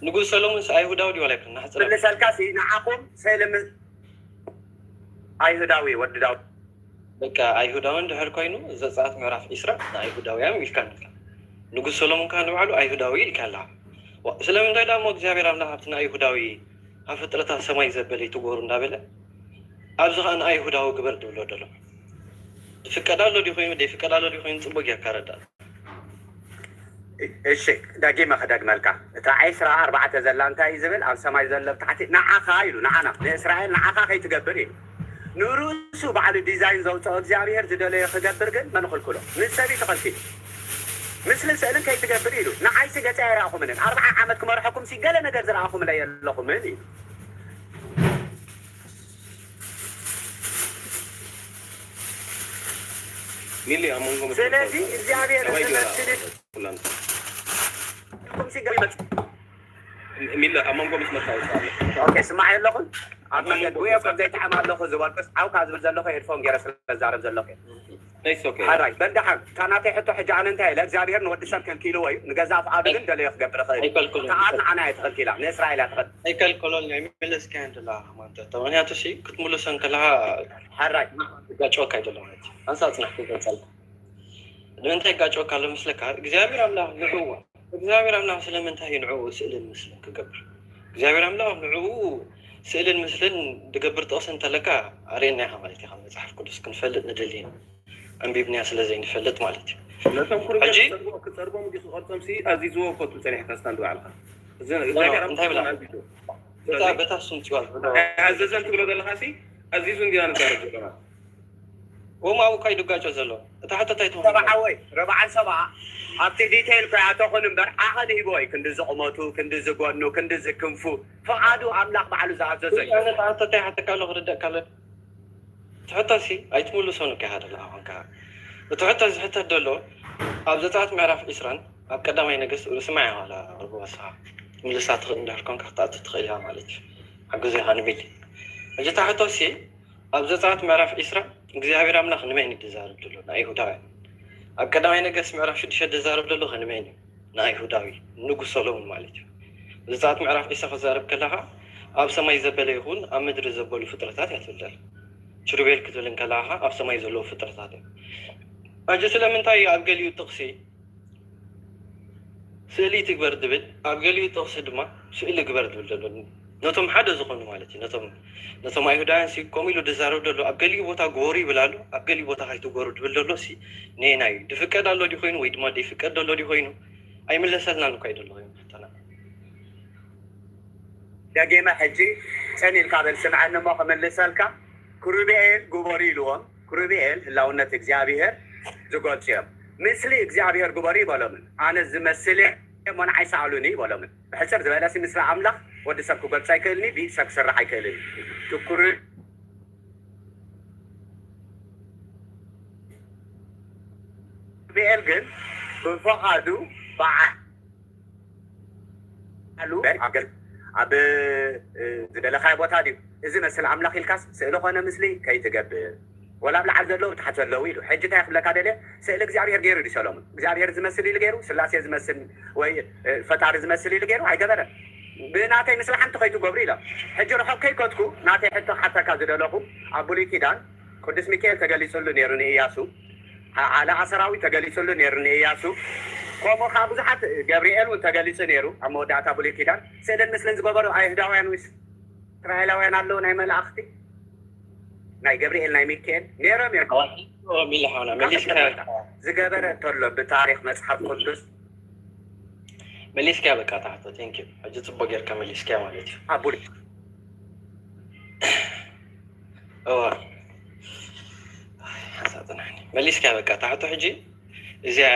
ንጉስ ሰሎሞንስ ኣይሁዳዊ ድዩ ዋላ ኣይኮነን? ናሕጽር ክምልሰልካ ሲ ንዓኹም ሰለሚ-፣ ኣይሁዳዊ ወዲ ዳዊት። በቃ ኣይሁዳዊ እንድሕር ኮይኑ ዘጸኣት ምዕራፍ ዒስራ ንኣይሁዳውያን ኢልካ ንልካ። ንጉስ ሰሎሞን ከኣ ንባዕሉ ኣይሁዳዊ ኢልካ ኣለኻ። ዋ-፣ ስለምንታይ ደኣ እሞ እግዚኣብሔር ኣምላኽ ኣብቲ ንኣይሁዳዊ ኣብ ፍጥረታት ሰማይ ዘበለ ይትጎሩ እንዳበለ ኣብዚ ኸኣ ንኣይሁዳዊ ግበር ድብሎ ደሎ? ይፍቀድ ኣሎ ድዩ ኮይኑ፣ ዘይፍቀድ ኣሎ ድዩ ኮይኑ ጽቡቅ ጌርካ ረዳእ። እሺ፣ ደጊመ ክደግመልካ። እታ ዒስራ ኣርባዕተ ዘላ እንታይ እዩ ዝብል? ኣብ ሰማይ ዘሎ ብታሕቲ ንዓኻ ኢሉ፣ ንዓና፣ ንእስራኤል ንዓኻ ከይትገብር ኢሉ። ንርእሱ ባዕሉ ዲዛይን ዘውፅኦ እግዚኣብሔር ዝደለዮ ክገብር ግን መን ኽልክሎ? ንሰብ እዩ ተኸልኪሉ። ምስልን ስእልን ከይትገብር ኢሉ። ንዓይሲ ገጸ ኣይረኣኹምንን፣ ኣርብዓ ዓመት ክመርሐኩም ሲ ገለ ነገር ዝረኣኹምለ የለኹምን ኢሉ። ሚሊ ኣብ መንጎ ምስ ስለዚ መታወቂያ እግዚኣብሔር ጠባይ ዝመስል ዲዮላ ኩላን ኩም ሲ ገለ ይመጽእ። ሚሊ ኣብ መንጎ ምስ መታወቂያ ኣሎ። ኦኬ፣ ስማዕ ኣለኹም ኣብ ኣብ መንጎ መንገድ ጉየ ከም ዘይጥዓም ኣለኹ ዝበልኩስ ዓው ካብ ዝብል ዘለኹ ሄድፎን ገይረ ስለ ዛረብ ዘለኹ እየ። It's okay። ሓራይ በል ደሓን እታ ናተይ ሕቶ ሕጂ ኣነ እንታይ ኢለ እግዚኣብሔር ንወዲ ሰብ ከልኪልዎ እዩ ንገዛ ፍቓዱ ግን ደለዮ ክገብር ይኽእል እዩ። ኣይከልክሎን። ከኣ ንዓና እየ ትኽልኪላ ንእስራኤል እያ ትኽእል። ኣይከልክሎን እየ መለስካ እንድላ ማንተ ምክንያቱ ሲ ክትምልሶ እንከለካ ሓራይ ጋጨወካ ኣይደሎ ማለት እዩ። ኣንሳ ጽናሕ ክገልጸልካ ንምንታይ ጋጨወካ ኣሎ ምስለካ እግዚኣብሔር ኣምላኽ ንዕዎ እግዚኣብሔር ኣምላኽ ስለምንታይ እዩ ንዕኡ ስእልን ምስልን ክገብር እግዚኣብሔር ኣምላኽ ንዕኡ ስእልን ምስልን ዝገብር ጥቕሲ እንተለካ ኣርእየና ኢኻ ማለት እዩ ካብ መፅሓፍ ቅዱስ ክንፈልጥ ንደሊ ኢና ኣንቢብናያ ስለ ዘይንፈልጥ ማለት እዩ ነቶም ኩርገ ሕጂ ክፀርቦም ድዩ ክቐርፆም ሲ ኣዚዝዎ እኮ ትብል ፀኒሕካ ስታንድ ባዕልካ እዚ እግዚኣብሔር እንታይ ብላ ኣምፅኡ ኣዚዙ በታ በታ ስምፅዋ ኣዘዘን ትብሎ ዘለካ ሲ ኣዚዙ እንዲና ንዛረብ ዘለና ወማ ኣብኡ ካይ ድጋጮ ዘሎ እታ ሕቶ እንታይ ትኸውን ሰብዓ ወይ ረብዓን ሰብዓ ኣብቲ ዲቴይል ከይኣተኹን እምበር ዓቐን ሂቦ እዩ ክንዲ ዝቕመቱ ክንዲ ዝጎኑ ክንዲ ዝክንፉ ፍቓዱ ኣምላኽ ባዕሉ ዝኣዘዘ እዩ። ኣነ እታ ሕቶ እንታይ ሓተካ ኣሎ ክርደእካ ኣሎ ትሕቶ ሲ ኣይትምልሶን እካ ኢኻ ደለኻ ኮንካ እቲ ሕቶ ዝሕተት ዘሎ ኣብ ዘፀኣት ምዕራፍ ዒስራን ኣብ ቀዳማይ ነገስት ስማዕ ኢኻ ዋላ ወስኻ ምልሳ ትኽእል እንድሕር ኮንካ ክትኣቱ ትኽእል ኢኻ ማለት እዩ ሓግዞ ኢኻ ንቢል ሕጂ እታ ሕቶ ሲ ኣብ ዘፀኣት ምዕራፍ ዒስራ እግዚኣብሔር ኣምላኽ ንመን እዩ ዝዛረብ ዘሎ ንኣይሁዳውያን ኣብ ቀዳማይ ነገስት ምዕራፍ ሽዱሽተ ዝዛረብ ዘሎ ከንመን እዩ ንኣይሁዳዊ ንጉስ ሰሎሞን ማለት እዩ ዘፀኣት ምዕራፍ ዒስራ ክዛረብ ከለኻ ኣብ ሰማይ ዘበለ ይኹን ኣብ ምድሪ ዘበሉ ፍጥረታት እያ ትብል ኪሩቤል ክትብል እንከለኻ ኣብ ሰማይ ዘለዉ ፍጥረታት እዮም ሕጂ ስለምንታይ ኣብ ገሊኡ ጥቕሲ ስእሊ ትግበር ዝብል ኣብ ገሊኡ ጥቕሲ ድማ ስእሊ ግበር ዝብል ዘሎ ነቶም ሓደ ዝኾኑ ማለት እዩ ነቶም ነቶም ኣይሁዳውያን ሲ ከምኡ ኢሉ ዝዛረብ ዘሎ ኣብ ገሊኡ ቦታ ግበሩ ይብል ኣሎ ኣብ ገሊኡ ቦታ ከይትግበሩ ዝብል ዘሎ ሲ ነየናይ እዩ ዝፍቀድ ኣሎ ድዩ ኮይኑ ወይ ድማ ዘይፍቀድ ዘሎ ድዩ ኮይኑ ኣይምለሰልናን እኳ እዩ ዘሎ ኮይኑ ሕቶና ደጊመ ሕጂ ጽን ኢልካ በል ስምዐኒ እሞ ክምልሰልካ። ክሩቤኤል ግበሩ ኢልዎም። ክሩቤኤል ህላውነት እግዚኣብሄር ዝገልጹ እዮም። ምስሊ እግዚኣብሄር ግበሩ ይበሎምን። ኣነ ዝመስል እየ እሞ ንዓይ ሰኣሉኒ ይበሎምን። ብሕጽር ዝበለሲ ምስላ ኣምላኽ ወዲ ሰብ ክገልጾ ኣይክእልን እዩ፣ ብኢድ ሰብ ክስራሕ ኣይክእልን እዩ። ትኩር ክሩቤኤል ግን ብፍቓዱ በዓ ኣሉ ኣብ ዝደለኻዮ ቦታ ድዩ እዚ መስል ኣምላኽ ኢልካስ ስእሊ ኾነ ምስሊ ከይትገብር ወላ ኣብ ላዕሊ ዘለዉ ብታሕቲ ዘለዉ ኢሉ ሕጂ እንታይ ክብለካ ደልየ ስእሊ እግዚኣብሔር ገይሩ ድዩ ሰሎሙን እግዚኣብሔር ዝመስል ኢሉ ገይሩ ስላሴ ዝመስል ወይ ፈጣሪ ዝመስል ኢሉ ገይሩ ኣይገበረን ብናተይ ምስላ ሓንቲ ከይትገብሩ ኢሎም ሕጂ ርሑቕ ከይከድኩ ናተይ ሕቶ ክሓተካ ዝደለኹ ኣብ ብሉይ ኪዳን ቅዱስ ሚካኤል ተገሊጹሉ ነይሩ ንኢያሱ፣ ኣለኣ ሰራዊት ተገሊጹሉ ነይሩ ንኢያሱ፣ ከምኡ ከኣ ብዙሓት ገብርኤል እውን ተገሊጹ ነይሩ ኣብ መወዳእታ ብሉይ ኪዳን። ስእልን ምስልን ዝገበሩ ኣይሁዳውያን ወይ እስራኤላውያን ኣለዉ ናይ መላእኽቲ ናይ ገብርኤል ናይ ሚካኤል ነይሮም እዮም። ሚሊ ሓውና መሊስካ ዝገበረ እንተሎ ብታሪኽ መጽሓፍ ቅዱስ መሊስካ በቃ ታሕቶ ቴንክ ዩ ሕጂ ጽቡቅ ጌርካ መሊስካ ማለት እዩ ኣብ ብሉይ እዋ ሓሳጥናኒ መሊስካ በቃ ታሕቶ ሕጂ እዚኣ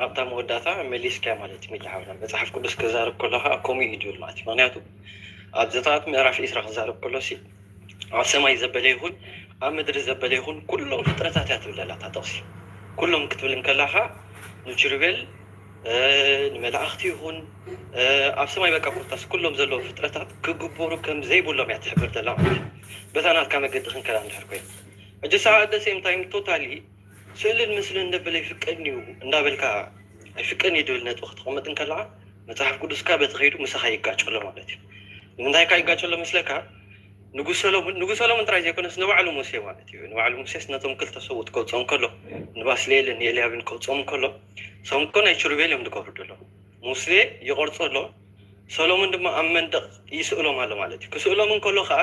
ኣብታ መወዳእታ መሊስካ ማለት እዩ ሚሊ ሓውና መጽሓፍ ቅዱስ ክዛረብ ከሎ ከዓ ከምኡ እዩ ድብል ማለት እዩ ምክንያቱ ኣብ ዘጸኣት ምዕራፍ ዒስራ ክዛረብ ከሎ ሲ ኣብ ሰማይ ዘበለ ይኹን ኣብ ምድሪ ዘበለ ይኹን ኩሎም ፍጥረታት እያ ትብል ዘላ እታ ጥቕሲ ኩሎም ክትብል እንከላ ከዓ ንኪሩቤል ንመላእኽቲ ይኹን ኣብ ሰማይ በቃ ኮታስ ኩሎም ዘለዉ ፍጥረታት ክግበሩ ከም ዘይብሎም እያ ትሕብር ዘላ ማለት እዩ በታ ናትካ መገዲ ክንከዳ እንድሕር ኮይኑ ሕጂ ሰዓ ደሴም ታይም ቶታሊ ስእልን ምስልን ዘበለ ይፍቀድኒ እዩ እንዳበልካ ኣይፍቀድኒ እዩ ድብል ነጥቢ ክተቐምጥ እንከለኻ መፅሓፍ ቅዱስካ በቲ ከይዱ ምሳኻ ይጋጭ ኣሎ ማለት እዩ ንምንታይ ካ ይጋጭ ኣሎ መስለካ ንጉስ ሰሎሙን ንጉስ ሰሎሙን ጥራይ ዘይኮነስ ንባዕሉ ሙሴ ማለት እዩ ንባዕሉ ሙሴስ ነቶም ክልተ ሰብኡት ከውፅኦም ከሎ ንባስልኤልን ንኤልያብን ከውፅኦም ከሎ ሰም እኮ ናይ ኪሩቤል እዮም ዝገብሩ ዘለዉ ሙሴ ይቆርፆ ኣሎ ሰሎሙን ድማ ኣብ መንደቕ ይስእሎም ኣሎ ማለት እዩ ክስእሎም እንከሎ ከዓ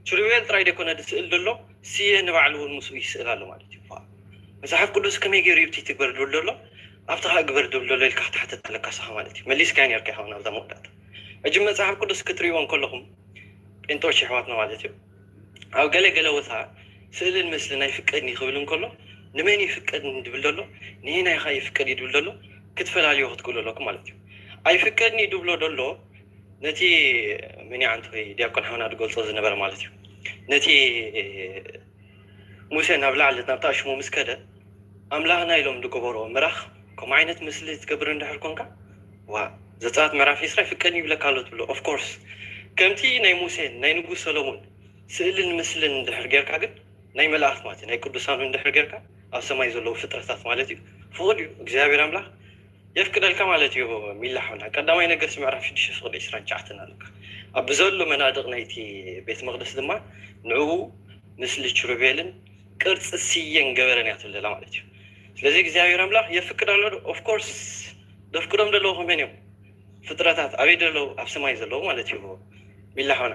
ኪሩቤል ጥራይ ዘይኮነ ዝስእል ዘሎ ስየ ንባዕሉ እውን ምስኡ ይስእል ኣሎ ማለት እዩ መፅሓፍ ቅዱስ ከመይ ገይሩ ይብቲ ትግበር ዝብል ዘሎ ኣብቲ ከዓ ግበር ዝብል ዘሎ ኢልካ ክትሓተት ኣለካ ስኻ ማለት እዩ መሊስካ ነርካ ይኸውን ኣብዛ መወዳእታ ሕጂ መፅሓፍ ቅዱስ ክትሪእዎ እንከለኹም ጴንጦች ይሕዋትና ማለት እዩ ኣብ ገለ ገለ ቦታ ስእልን ምስልን ኣይፍቀድን እዩ ክብል እንከሎ ንመን ይፍቀድን ዝብል ዘሎ ንየናይ ኸ ይፍቀድ እዩ ዝብል ዘሎ ክትፈላልዮ ክትክእሉ ኣለኩም ማለት እዩ። ኣይፍቀድኒ ድብሎ ደሎ ነቲ ምንያዕንቲ ወይ ዲያቆን ሓውና ዝገልጾ ዝነበረ ማለት እዩ። ነቲ ሙሴ ናብ ላዕሊ ናብታ ሽሙ ምስ ከደ ኣምላኽና ኢሎም ዝገበርዎ ምራኽ ከምኡ ዓይነት ምስሊ ትገብር እንድሕር ኮንካ ዋ ዘጸኣት ምዕራፍ ዒስራ ይፍቀድኒ ይብለካ ኣሎ ትብሎ። ኦፍኮርስ ከምቲ ናይ ሙሴን ናይ ንጉስ ሰሎሙን ስእልን ምስልን እንድሕር ጌርካ ግን ናይ መላእኽት ማለት እዩ ናይ ቅዱሳኑ እንድሕር ጌርካ ኣብ ሰማይ ዘለዉ ፍጥረታት ማለት እዩ ፍቕድ እዩ እግዚኣብሔር ኣምላኽ የፍቅደልካ ማለት እዩ። ሚላሖና ቀዳማይ ነገስ ምዕራፍ ሽዱሽተ ፍቕዲ ዕስራን ትሽዓተን ኣለካ ኣብ ብዘሎ መናድቕ ናይቲ ቤት መቕደስ ድማ ንዕኡ ምስሊ ችሩቤልን ቅርፂ ስየን ገበረን እያ ትብለላ ማለት እዩ። ስለዚ እግዚኣብሔር ኣምላኽ የፍቅድ ኣሎ ኦፍኮርስ ደፍቅዶም ዘለዉ ከመን እዮም ፍጥረታት ኣበይ ዘለዉ ኣብ ሰማይ ዘለዉ ማለት እዩ። ሚላሖና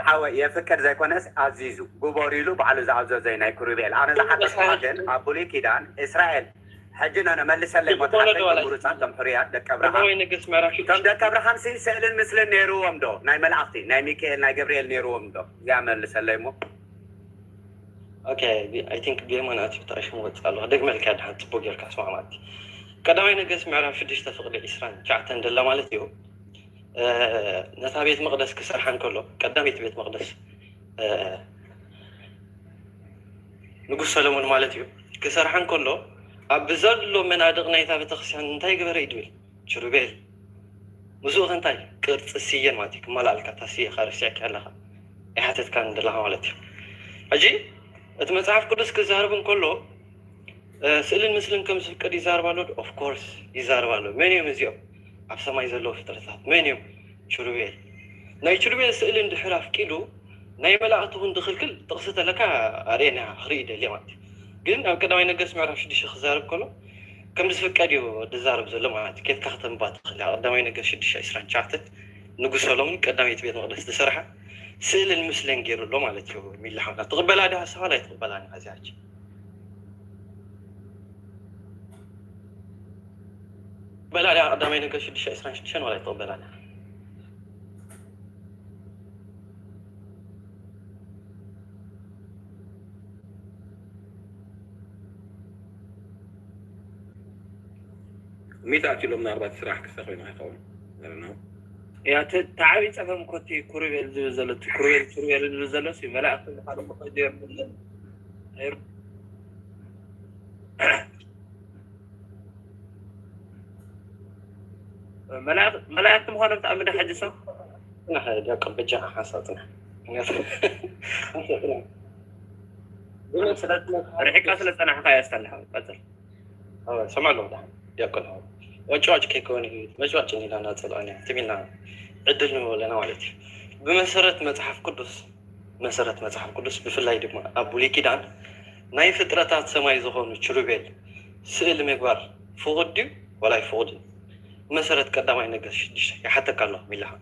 ሓወ የፍቅድ ዘይኮነስ ኣዚዙ ግበሩ ኢሉ ባዕሉ ዝኣዘዘ ናይ ክሩቤል ኣነ ዝሓተትኩኻ ግን ኣብ ብሉይ ኪዳን እስራኤል ሕጂ ነነ መልሰለይ ሞ ተሓተይ ምሩፃት ከም ሕሩያት ደቂ ኣብርሃም ቀዳማይ ነገስ ምዕራፍ ከም ደቂ ኣብርሃም ሲ ስእልን ምስልን ነይርዎም ዶ ናይ መላእኽቲ ናይ ሚካኤል ናይ ገብርኤል ነይርዎም ዶ እዚኣ መልሰለይ ሞ ኦኬ I think ብየማን ኣትዩ ተኣሽሙ ወፅእ ኣለኹ ደግመልካ ድሓን ፅቡቅ ጌርካ ስማዕ ማለት እዩ። ቀዳማይ ነገስ ምዕራፍ ሽዱሽተ ፍቕዲ ዕስራን ትሽዓተን ደላ ማለት እዩ። ነታ ቤት መቕደስ ክሰርሓ እንከሎ ቀዳመይቲ ቤት መቕደስ ንጉስ ሰለሞን ማለት እዩ ክሰርሓ እንከሎ ኣብ ብዘሎ መናድቕ ናይታ ቤተክርስትያን እንታይ ገበረ እዩ ድብል ችሩቤል ምስኡ ከ እንታይ ቅርፂ ስየን ማለት እዩ ክመላእልካ እታ ስየ ከ ርሲዕካ ኣለኻ ኣይሓተትካን ዘለኻ ማለት እዩ። ሕጂ እቲ መፅሓፍ ቅዱስ ክዛረብ እንከሎ ስእልን ምስልን ከም ዝፍቀድ ይዛረብ ኣሎ። ኦፍኮርስ ይዛረብ ኣሎ። መን እዮም እዚኦም ኣብ ሰማይ ዘለዉ ፍጥረታት መን እዮም? ችሩቤል ናይ ችሩቤል ስእሊ እንድሕር ኣፍቂዱ ናይ መላእክቲ እውን ድኽልክል ጥቕሲ ተለካ ኣርእየና ክርኢ ደልየ ማለት እዩ። ግን ኣብ ቀዳማይ ነገስት ምዕራፍ ሽዱሽተ ክዛረብ ከሎ ከም ዝፍቀድ እዩ ዝዛረብ ዘሎ ማለት እዩ። ኬድካ ከተንባ ትኽእል ኢኻ። ቀዳማይ ነገስት ሽዱሽተ ዕስራን ትሽዓተን ንጉስ ሰሎሞን ቀዳመይቲ ቤት መቕደስ ዝሰርሓ ስእልን ምስልን ገይሩ ኣሎ ማለት እዩ። ሚላ ሓውና ትቕበላ ዲኻ ንስኻ? ኣይትቕበላን ኢኻ እዚኣ ሕጂ። ትቕበላ ዲኻ ቀዳማይ ነገስት ሽዱሽተ ዕስራን ሽዱሽተን ዋላ ኣይትቕበላን ኢኻ? ሚእቲ ኣትሎም ምናልባት ስራሕ ክስተ ኮይኑ ኣይኸውን። I don't know። እያ እቲ ዓብዪ ፀገም እኮ እቲ ኩሩቤል ዝብል ዘሎ እቲ ኩሩቤል ኩሩቤል ዝብል ዘሎ ሲ መላእክቲ ምዃኑ ምኽእድ የብሉን። መላእክቲ ምዃኖም ተኣምደ ሕጂ ሰብ ጽናሕ ዲያቆን በጃኻ ሓንሳብ ጽናሕ። ምኽንያቱ ሓንሳብ ጽናሕ። ርሒቃ ስለ ዝጸናሕካ እያ ስታንዳ ሓወይ። ቀጽል። ኣወ፣ ሰምዕ ኣለኹ ደሓን ዲያቆን ሓወይ። ዋጭ ዋጭ ከይከውን እዩ፣ መጭዋጭ እንዲና እናጸልኣና ትም ኢልና ዕድል ንህቦ ኣለና ማለት እዩ። ብመሰረት መጽሓፍ ቅዱስ መሰረት መጽሓፍ ቅዱስ ብፍላይ ድማ ኣብ ብሉይ ኪዳን ናይ ፍጥረታት ሰማይ ዝኾኑ ችሩቤል ስእሊ ምግባር ፍቑድ ድዩ ዋላ ኣይፍቑድን? መሰረት ቀዳማይ ነገስት ሽዱሽተ ይሓተካ ኣለኹ ሚላኻ።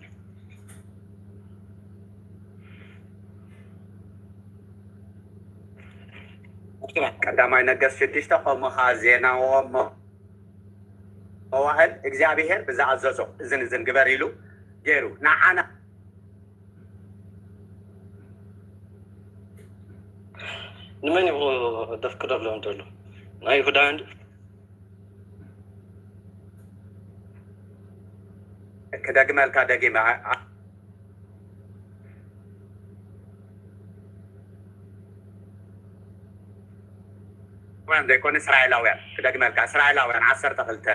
ቀዳማይ ነገስት ሽዱሽተ ከምኡ ኸዓ ዜናዎ መዋእል እግዚኣብሄር ብዝኣዘዞ እዝን እዝን ግበር ኢሉ ገይሩ ንዓና ንመን እዩ ደፍቅደሎም ዘሎ? ንኣይሁዳውያን ድዩ? ክደግመልካ ደጊመ ዘይኮነ እስራኤላውያን ክደግመልካ እስራኤላውያን ዓሰርተ ክልተ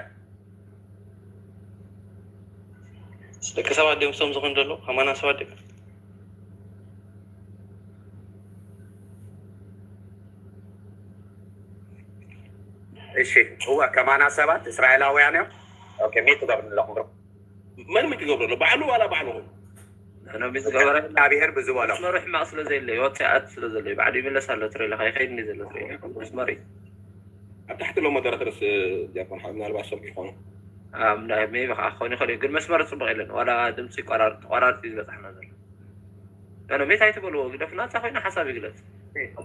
ደቂ ሰባት ድዮም ምስቶም ዝኾኑ ዘለዉ ከማና ሰባት ድዮም? እሺ እወ ከማና ሰባት እስራኤላውያን እዮም። ኦኬ ሚት ትገብሩ ኣለኹም ብሮ። መን ሚት ይገብሩ ኣሎ? ባዕሉ ዋላ ባዕልኹም? ኣነ ሚት ዝገበረ እግዚኣብሔር ብዝበሎ መስመሩ ሕማቕ ስለ ዘየለ ይወፅእ ይኣቱ ስለ ዘሎ እዩ። ባዕሉ ይምለስ ኣሎ ትሬላ ከይኸይድ እንዲ ዘሎ ትሬላ መስመር እዩ። ኣብ ታሕቲ ሎ ሞደራተርስ ዲያቆን ሓ ምናልባት ሰምዑ ይኾኑ። ሜቢ ከዓ ክኾን ይኽእል እዩ ግን መስመር ፅቡቕ የለን ዋላ ድምፂ ይቆራርጥ ተቆራርጥ እዩ ዝበፅሓና ዘሎ። ኖ ኖ ሜት ኣይትበልዎ ግደፉ ናፃ ኮይኑ ሓሳብ ይግለፅ።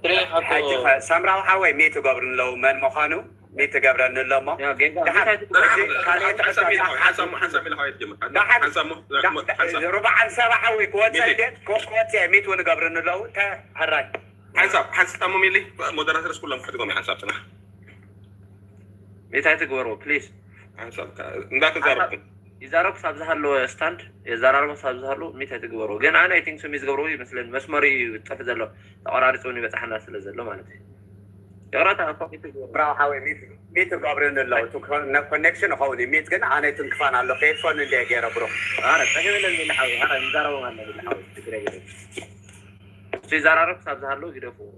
ትሬላ ሓቆ ሕጂ ኸ ሰምራዊ ሓወይ ሚት ይገብሩ ኣለዉ መን ምዃኑ ሚት ትገብረኒ ኣሎ እሞ ያ ጌጋ ሜት ኣይትበልዎ። ሕጂ ካልእ ሓንሳብ ትሕተት ሚላ ሓንሳብ ሓንሳብ ሚላ ሓወይ ትጀምር። ሓንሳብ ሓንሳብ ሞ- ሞ- ሓንሳብ ሩብዓን ሰባ ሓወይ ክወፅእ ሚሊ። ድየ ክወፅእ ሚት እውን ይገብርኒ ኣለዉ ተ- ሕራይ ሓንሳብ ሓንሳብ ሞ ሚሊ ሞደራተርስ ኩሎም ክሕድጎም እዩ ሓንሳብ ፅናሕ። ሚታይ ትግበርዎ ፕሊዝ። ሓንሳብ እንዳተዛረብኩ ይዛረብ ክሳብ ዝሃለወ ስታንድ የዘራርቦ ክሳብ ዝሃሉ ሚታይ ትግበርዎ። ግን ኣነ ኣይ ቲንክ ስሚ ዝገብርዎ ይመስለኒ መስመሩ እዩ ዝጠፍ ዘሎ ተቆራሪፁ እውን ይበፅሓና ስለ ዘሎ ማለት እዩ። ይቕረታ እኮ ሚት ትግበርዎ። ብራው ሓወይ ሚት ሚት ገብርን ኣለዉ ኮኔክሽን ይኸውን እዩ። ሚት ግን ኣነ ትንክፋን ኣሎ ከይድፎን እንደ ገይረ ብሮ ኣረ ፀገም የለን ሚል ሓወይ ኣረ ይዛረቦም ኣሎ ሚል ሓወይ ችግር የለን። እሱ ይዘራረብ ክሳብ ዝሃለዉ ግደፍዎ።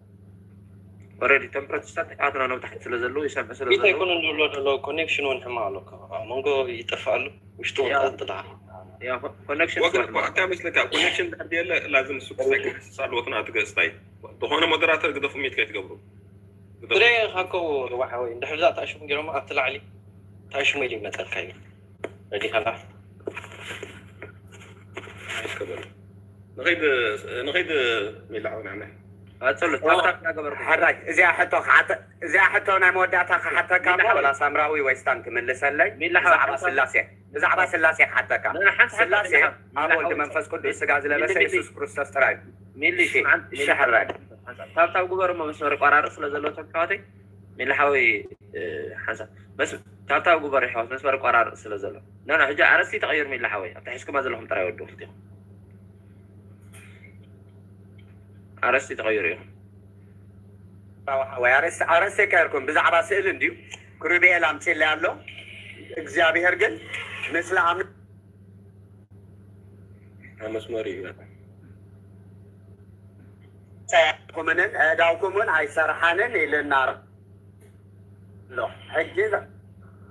ኦልሬዲ እቶም ፕሮቴስታንት ኣሕዋትና ናብ ታሕቲ ስለ ዘለዉ ይሰምዑ ስለ ሚት ዘለዉ ኣይኮነን ዝብሎ ዘሎ ኮኔክሽን እውን ሕማቕ ኣሎ ኣብ መንጎ ይጠፍእ ኣሎ ውሽጡ ያ። ወጣጥላ ያ ኮ- ኮኔክሽን ወገን ስለ እኮ ኣታ መስለካ ኮኔክሽን ድሕር ድየለ ላዝም እሱ ክሳይ ክሕስስ ኣለዎ ክና ትገስታይ ዝኾነ ሞደራተር ግደፉ ሚት ከይትገብሩ ግደፉ። ብረ ሃኮ ርዋሓ ወይ እንድሕር ዛ ተኣሽሙ ገይሮም ኣብቲ ላዕሊ ተኣሽሙ ኢሉ ይመፀልካ እዩ ረዲካላ ኣይከበል ንኸይድ ንኸይድ ሚላ ሓውና ዓመ ቀፅሉ ታፕታፕ እናገበርኩ ሕራይ እዚኣ ሕቶ ክሓተ- እዚኣ ሕቶ ናይ መወዳእታ ክሓተካ እሞ ወላ ሳምራዊ ወይ ስታን ትምልሰለይ ሚላ ብዛዕባ ሓውና ስላሴ ብዛዕባ ስላሴ ክሓተካ ሓንቲ ሓንቲ ስላሴ ሚላ ኣብ ወልድ መንፈስ ቅዱስ ስጋ ዝለበሰ ሚሊ- የሱስ ክርስቶስ ጥራይ እዩ ሚሊ እሺ፣ ስምዓን እሺ፣ ሕራይ። ታብታብ ግበር እሞ መስመር ይቆራርጥ ስለ ዘሎ ተካዋተይ ሚሊ ሓወይ ሓንሳብ መስ ታብታብ ግበር ይሓወት መስመር ይቆራርጥ ስለ ዘሎ ና ሕጂ ኣረስቲ ተቐይሩ ሚሊ ሓወይ ኣብታ ሒዝኩማ ዘለኹም ጥራይ ወዱ ክልቲኹም ኣረስቲ ተቐይሩ እዩ ወይ ኣረስ ኣረስ የቀርኩም ብዛዕባ ስእሊ እንድዩ ክሩቤል ኣምፅለይ ኣሎ እግዚኣብሔር ግን ምስለ ኣም መስመር እዩ ኩምንን ኣእዳውኩምን ኣይሰርሓንን ኢልና ኣሎ ሕጂ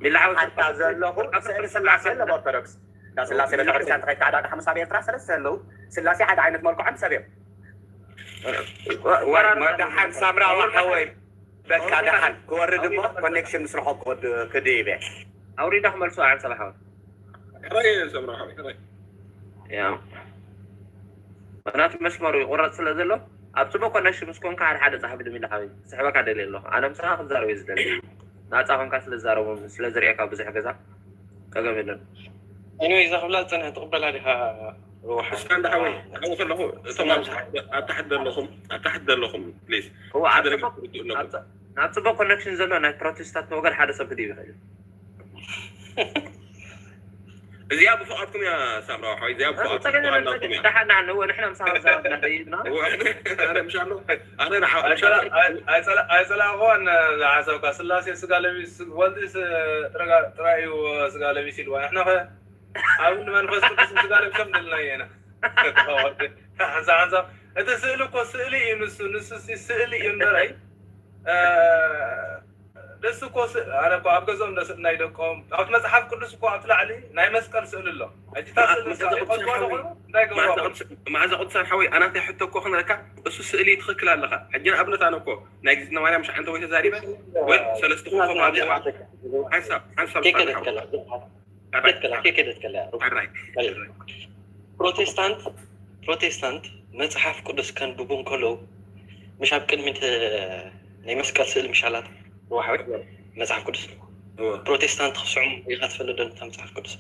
ሚላዓው ሓታ ዘለኹ ስእሊ ስላሴ ኣለብ ኦርቶዶክስ እንዳ ስላሴ ቤተክርስትያን ተኸይታ ዕዳጋ ሓሙስ ኣብ ኤርትራ ሰለስተ ዘለዉ ስላሴ ሓደ ዓይነት መልክዖም ሰብ እዮም መዳሓን ሳምራዊ ሓወይ በቃ ደሓን ክወርድ እሞ ኮኔክሽን ምስ ረኸብኩ ክድይበ ኣውሪዳ ክመልሶ ኣን ሰባሓወ ሕራይ ሰምራ ሓወይ ሕራይ ያ ምክንያቱ መስመሩ ይቁረፅ ስለ ዘሎ ኣብ ፅቡቅ ኮኔክሽን ምስ ኮንካ ሓደ ሓደ ፃሕፍልም ኢለ ሓወይ ዝስሕበካ ደልየ ኣለኹ ኣነ ምሳኻ ክዛረብ እየ ዝደሊ ናፃ ኮንካ ስለ ዝዛረቦም ስለ ዝሪአካ ብዙሕ ገዛ ፀገም የለን Anyway እዛ ክብላ ዝፀንሐ ትቕበላ ዲኻ ሩዋሓ እስካ እንዳ ሓወይ ሓወ ከለኹ እቶም ኣብ ታሕቲ ዘለኹም ኣብ ታሕቲ ዘለኹም ፕሊዝ እዋ ሓደ ኣብ ነገር ፅቡቅ ትርድኡ ኣለኩም ኣብ- ናብ ፅቡቅ ኮኔክሽን ዘሎ ናይ ፕሮቴስታት ወገን ሓደ ሰብ ክድይብ ይኽእል እዩ እዚኣ ብፍቓድኩም እያ ሳምራዊ ሓወይ እዚኣ ብፍቓድኩም ፀገም የለን ብፍቓድኩም እያ ደሓን ንዓን እወ ንሕና ምሳኻ ዛረብና ደይብና እወ፣ ኣነ ምሽ ኣሎ ኣነ ንዓ- ምሽ ኣሎ ኣይፀላእኽዋን ዝሓሰብካ ስላሴ ስጋ ለቢስ ወልዲ ስ- ጥረጋ- ጥራይ እዩ ስጋ ለቢስ ኢልዋ ንሕና ኸ ኣብ ወልድ መንፈስ ቅዱስ ስጋ ለቢሶም ደልና ኢና ሓንሳ ሓንሳ እቲ ስእሊ እኮ ስእሊ እዩ ንሱ ንሱ ሲ- ስእሊ እዩ እምበራይ ደስ እኮ ስ- ኣነ እኮ ኣብ ገዝኦም ደስ ናይ ደቆም ኣብቲ መፅሓፍ ቅዱስ እኮ ኣብቲ ላዕሊ ናይ መስቀል ስእሊ ኣሎ ሕጂ እታ ስእሊ እሳ ይቐልዋ ኣለኹ እንታይ ገብርዋ መዓዛ ቅዱሳን ሓወይ ኣናተይ ሕቶ እኮ ክነካ እሱ ስእሊ ትኽክል ኣለኻ ሕጂ ንኣብነት ኣነ እኮ ናይ ግዝእትነ ማርያም ሸሓንተ ወይ ተዛሪበ ወይ ሰለስተ ኮኸብ ኣብዋ ሓንሳብ ሓንሳብ ኬከደትከላ ኬከደትከላ ኣራይ ፕሮቴስታንት ፕሮቴስታንት መፅሓፍ ቅዱስ ከንብቡ እንከለዉ ምሽ ኣብ ቅድሚት ናይ መስቀል ስእሊ ምሻላት ርዋሓዊ መፅሓፍ ቅዱስ ፕሮቴስታንት ክስዕሙ ኢኻ ትፈልጥ ዶ ነታ መፅሓፍ ቅዱስ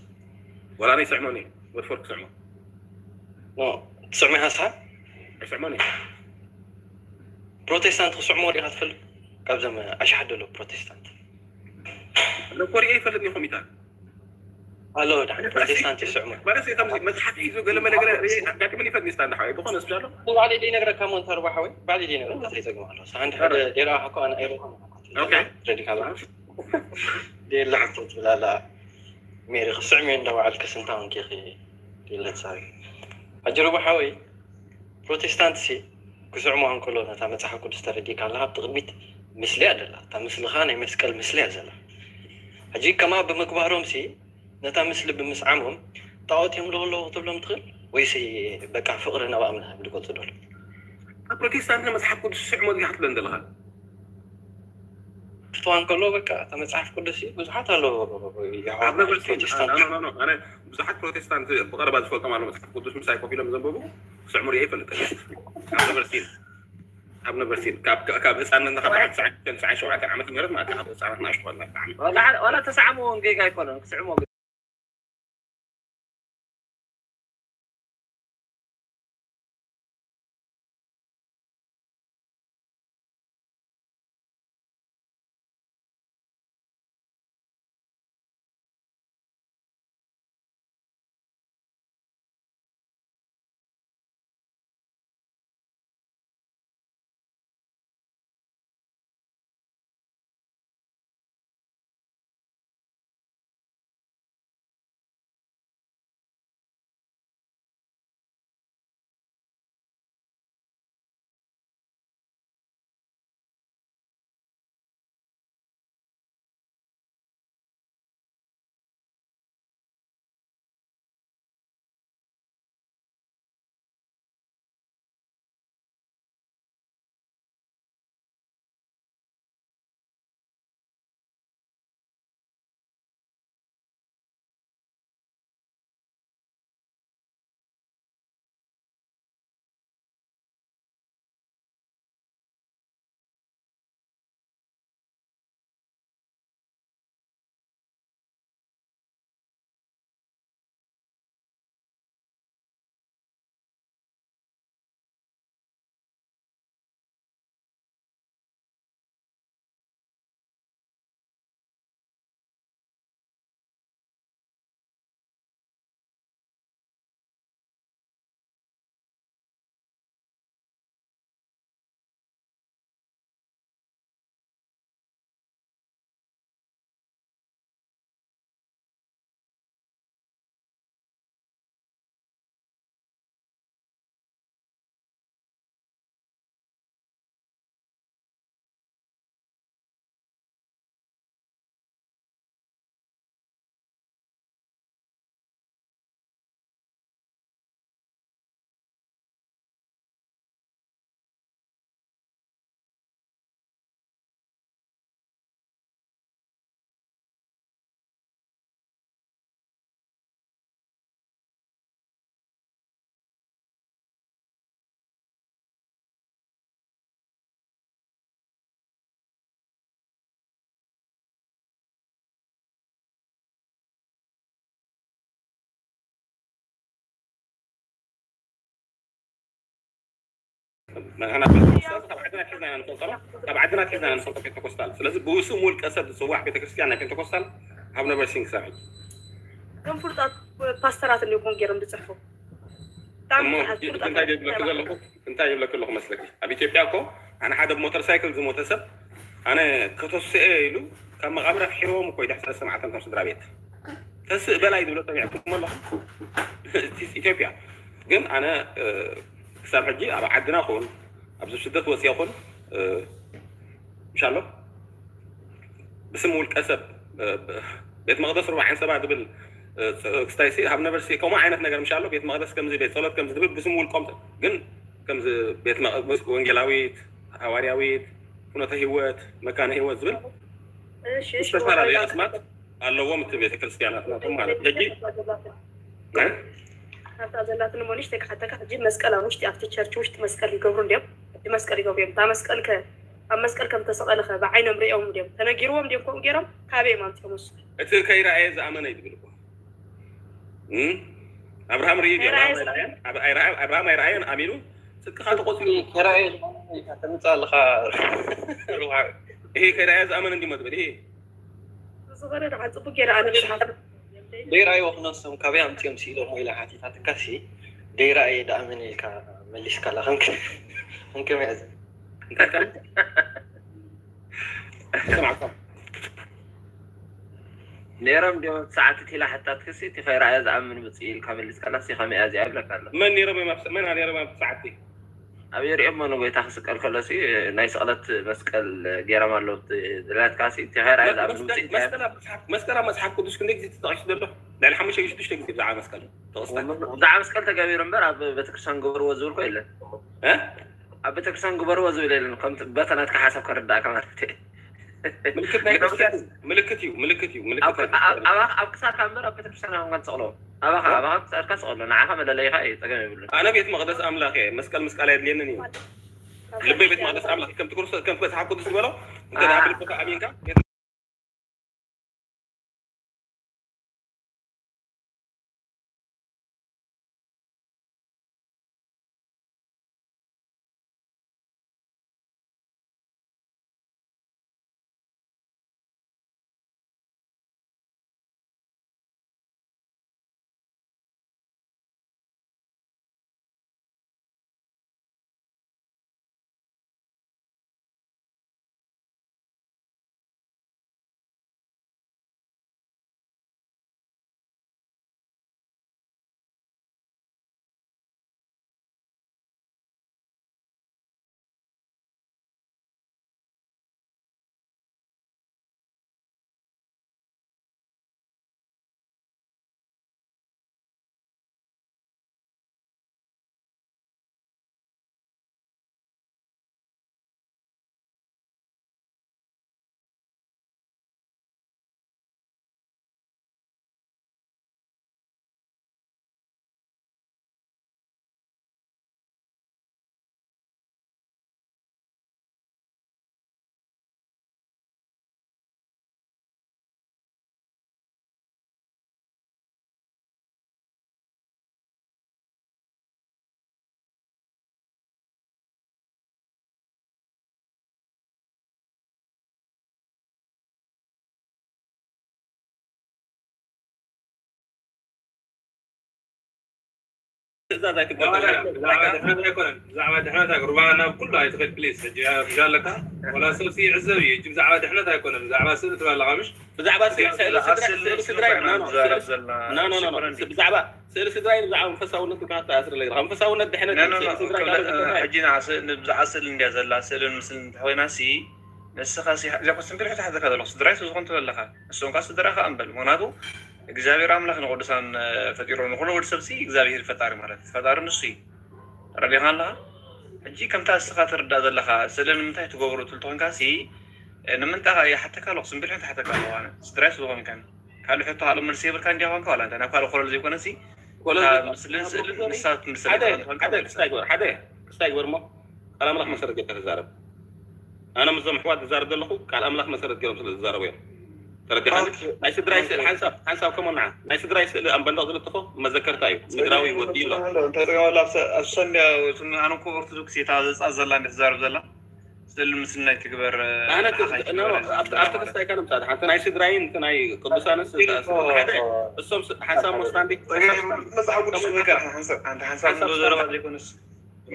ወላ ናይ ስዕሞኒ ወትፎር ክስዕሞ ኖ ትስዕሞ ኢኻ ንስኻ ኣይስዕሞኒ ፕሮቴስታንት ክስዕሞ ኢኻ ትፈልጥ ካብዞም ኣሽሓት ደሎ ፕሮቴስታንት ኮሪኤ ይፈልጥ ኒኹም ኢታ ኣሎ ዳ ፕሮቴስታንት ይስዕሙ ማለት ከም መፅሓፍ ሒዙ ገለ መለ ገለ ኣጋጥምን ይፈልጥ ስታ እንዳሓወይ ብኾነ ስብሻሎ ባዕለይ ደይነግረካ ሞ እንተ ርባሓ ወይ ባዕለይ ደይነግረካ ተይፀግማ ኣሎ ሓንቲ ሓደ ዴራ እኮ ኣነ ኣይረኹም ኦኬ ረዲካ ደየላ ሕቶ ትብል ኣላ ሜሪ ክስዕም እየ እንዳባዓልክ ስንታውን ኬኺ ደለት ሳቢ ኣጅሩባ ሓወይ ፕሮቴስታንት ሲ ክስዕሙ እንከሎ ነታ መፅሓፍ ቅዱስ ተረዲእካ ኣለካ ኣብቲ ቅድሚት ምስሊ እያ ደላ እታ ምስልካ ናይ መስቀል ምስሊ እያ ዘላ ሕጂ ከማ ብምግባሮም ሲ ነታ ምስሊ ብምስዓሞም ጣዖት እዮም ለወለዎ ክትብሎም ትኽእል ወይሲ በቃ ፍቕሪ ናብ ኣምላኽ ዝገልፁ ደሎ ፕሮቴስታንት ንመፅሓፍ ቅዱስ ስዕሞ ዲካ ክትብለን ዘለካ ክትዋን ከሎ በቃ እታ መፅሓፍ ቅዱስ ብዙሓት ኣሎ ኣብ ነበርሲን ኣነ ብዙሓት ፕሮቴስታንት ብቀረባ ዝፈልጦም ኣሎ መፅሓፍ ቅዱስ ምሳይ ኮፍ ኢሎም ዘንበቡ ክስዕሙ ሪአ ይፈልጥ ኣብ ነበርሲን ኣብ ነበርሲን ካብ ህፃንነት ካብ ትስዓን ሸውዓተ ዓመት ምህረት ማለት ካብ ህፃናት ናሽኮልና ዋላ ተስዓምዎ ጌጋ ኣይኮነን ክስዕሞ ንሕና ፔንተኮስታል ካብ ዓድና ሒዝና ኢና ንፈልጦ፣ ካብ ዓድና ሒዝና ኢና ንፈልጦ ፔንተኮስታል። ስለዚ ብስም ውልቀ ሰብ ዝፅዋዕ ቤተክርስትያን ናይ ፔንተኮስታል have never seen ክሳብ ሕጂ። ከም ፍሉጣት ፓስተራት እንዲኹም ገይሮም ዝፅሕፉ። ብጣዕሚ እሞ ብዙሓት ሕጂ ፍሉጣት እንታይ ይብለኪ ዘለኹ? እንታይ ይብለኪ ኣለኹ መስለኪ? ኣብ ኢትዮጵያ እኮ ኣነ ሓደ ብሞተር ሳይክል ዝሞተ ሰብ ኣነ ከተስኤ ኢሉ ካብ መቓብር ኣፍሒርዎም እኮ ይድሕር ሰለስተ መዓልቲ ነቶም ስድራ ቤት። ተስእ በላይ ዝብሎ ሰሚዕኩም ኣለኹም? ኢትዮጵያ ግን ኣነ ክሳብ ሕጂ ኣብ ዓድና ኹን ኣብዚ ስደት ወፅየ ኹን ምሻሎ ብስም ውልቀ ሰብ ቤት መቕደስ ርባዕ ዓንሰባ ዝብል ክስታይ ሲ have never seen ከምኡ ዓይነት ነገር ምሻሎ ቤት መቕደስ ከምዚ ቤት ጸሎት ከምዚ ዝብል ብስም ውልቆም ግን ከምዚ ቤት መቕደስ ወንጌላዊት፣ ሃዋርያዊት፣ ፍኖተ ህይወት፣ መካነ ህይወት ዝብል ዝተፈላለዩ ኣስማት ኣለዎም እቲ ቤተክርስትያናት ናቶም ማለት ሕጂ ኣብታ ዘላትኒ ሞኒሽ ተካሓተካ ሕጂ መስቀል ኣብ ውሽጢ ኣብቲ ቸርች ውሽጢ መስቀል ይገብሩ እንዲዮም እቲ መስቀል ይገብሩ እዮም እታ መስቀል ከ ኣብ መስቀል ከም ተሰቐለ ከ ብዓይኖም ሪኦም እንዲዮም ተነጊርዎም እንዲዮም ከምኡ ገይሮም ካበይ እዮም ኣምፅኦም እሱ እቲ ከይረኣየ ዝኣመነ እዩ ዝብል እኮ ኣብርሃም ርኢ ድዩ ኣብርሃም ኣይረኣየን ኣሚኑ ጽድቅኻ ተቆፂሩ ከይረኣየ ተምፅእ ኣለኻ ይሄ ከይረኣየ ዝኣመነ እንዲሞ ዝብል ይሄ ዝኾነ ደሓን ፅቡቅ ገይረ ኣነ ብዝሓት ደይረኣይዎ ክነሶም ካበይ ኣምፅኦም ስኢሎም ኢላ ሓቲታትካ ሲ ደይረኣየ ደኣ መን ኢልካ መሊስካላ ክንከመይ እዚ ነይሮም ድዮም እቲ ሰዓት እቲ ኢላ ሕታትክሲ እቲ ከይረኣየ ዝኣምን ምፅእ ኢልካ መሊስካላ ሲ ከመይ እያ እዚኣ ይብለካ ኣሎ መን ነይሮም እዮም ኣብቲ መን ነይሮም ኣብቲ ሰዓት እቲ ኣብኡ ሪኦሞ ንጎይታ ክስቀል ከሎ ሲ ናይ ስቕለት መስቀል ገይሮም ኣለዉ ዝላትካ ሲ እቲ ከይረኣየ ዝኣምን ውፅኢት መስቀል ኣብ መፅሓፍ ቅዱስ ክንደይ ግዜ ተጠቂሱ ዘሎ ልዕሊ ሓሙሽተ ሽዱሽተ ግዜ ብዛዕባ መስቀል ተወስታ ብዛዕባ መስቀል ተገቢሩ እምበር ኣብ ቤተክርስትያን ግበርዎ ዝብል ኮ የለን ኣብ ቤተክርስትያን ግበርዎ ዝብል የለን ከምቲ በታ ናትካ ሓሳብ ከረዳእካ ማለት እዩ ምልክት ናይ ክርስትያን ምልክት እዩ ምልክት እዩ ምልክት ናይ ክርስትያን ኣብ ክሳድካ እምበር ኣብ ቤተክርስትያን ኣይኮንካ ትሰቕሎ ኣባኻ ኣባኻ ክሳድካ ትሰቕሎ ንዓኻ መለለይኻ እዩ ፀገም የብሉን ኣነ ቤት መቕደስ ኣምላኽ እየ መስቀል ምስቃል ኣየድልየንን እዩ ልበይ ቤት መቕደስ ኣምላኽ ከምቲ ክርስቶስ ከምቲ መጽሓፍ ቅዱስ ዝበሎ እንተ ደኣ ብልብኻ ኣሚንካ ትእዛዝ ኣይትገብር። ብዛዕባ ድሕነት ኣይኮነን። ብዛዕባ ድሕነት ኣይኮነን። ርባና ናብ ኩሉ ኣይትኸድ ፕሊስ። ሕጂ ርሻ ኣለካ። ወላ ሰብ ሲ ይዕዘብ እዩ። ሕጂ ብዛዕባ ድሕነት ኣይኮነን። ብዛዕባ ስእሊ ትብል ኣለኻ ምሽ? ብዛዕባ ስእሊ ስእሊ ስድራ ስእሊ ስድራ እዩ። ኖ ኖ ስእሊ ስድራ። ኖ ኖ ኖ። ብዛዕባ ስእሊ ስድራ እዩ። ብዛዕባ መንፈሳውነት እኮ ኣተኣስር ለይ። መንፈሳውነት ድሕነት እዩ። ስእሊ ስድራ እዩ። ሕጂ ንዓ ስእሊ ብዛዕባ ስእሊ እንድያ ዘላ ስእልን ምስልን እንተኾይና ሲ ንስኻ ሲ እዚኣ እኮ ስምቢል ሕቶ ሓዘካ ዘለኹ ስድራይ ስለ ዝኾን ትብል ኣለኻ። ንሶም ከዓ ስድራኻ እምበል። ምኽንያቱ እግዚኣብሔር ኣምላኽ ንቅዱሳን ፈጢሩ ንኩሉ ወዲ ሰብ ሲ እግዚኣብሔር ፈጣሪ ማለት እዩ። ፈጣሪ ንሱ እዩ። ተረዲኻ ኣለኻ? ሕጂ ከምታ እስኻ ትርዳእ ዘለኻ ስለ ንምንታይ ትገብሩ ትብል ተኾንካ ሲ ንምንታይ ይሓተካ ኣለኹ ስምቢል ሕቶ ሓተካ ኣለኹ ኣነ ስድራይ ስለ ዝኾንካን ካልእ ሕቶ ካልእ መልሲ የብልካ እንዲያ ኾንካ ዋላ እንታይ ናብ ካልእ ኮለል ዘይኮነ ሲ ኮለል ዘይኮነ ምስልን ስእልን ንሳ ትምልሰል ሓደ ሓደ ክስታይ ግበር ሓደ ክስታይ ግበር እሞ ቃል ኣምላኽ መሰረት ጌርካ ተዛረብ ኣነ ምስዞም ኣሕዋት ዝዛረብ ዘለኹ ቃል ኣምላኽ መሰረት ገይሮም ስለ ዝዛረቡ እዮም ተረዲኻኒ? ናይ ስድራይ ስእሊ ሓንሳብ ሓንሳብ ከመ ንዓ ናይ ስድራይ ስእሊ ኣብ መንደቕ ዝልጥፎ መዘከርታ እዩ። ምድራዊ ወዲ ይብሎ። እንታይ ጸገም ኣሎ? ኣብ ሰ- ኣብ ሰንድያ ኣነ እኮ ኦርቶዶክስ እየ፣ እታ ዘፃ ዘላ እንደ ትዛረብ ዘላ ስእሊ ምስልና ይትግበር። ኣነ ኣብቲ ክስታይ ካነ ምሳድ ሓንቲ ናይ ስድራይን ናይ ቅዱሳንስ ሓደ እሶም ሓንሳብ ሞስታንዲ መፅሓፍ ቅዱስ ነገር ሓንሳብ ዘረባ ዘይኮነስ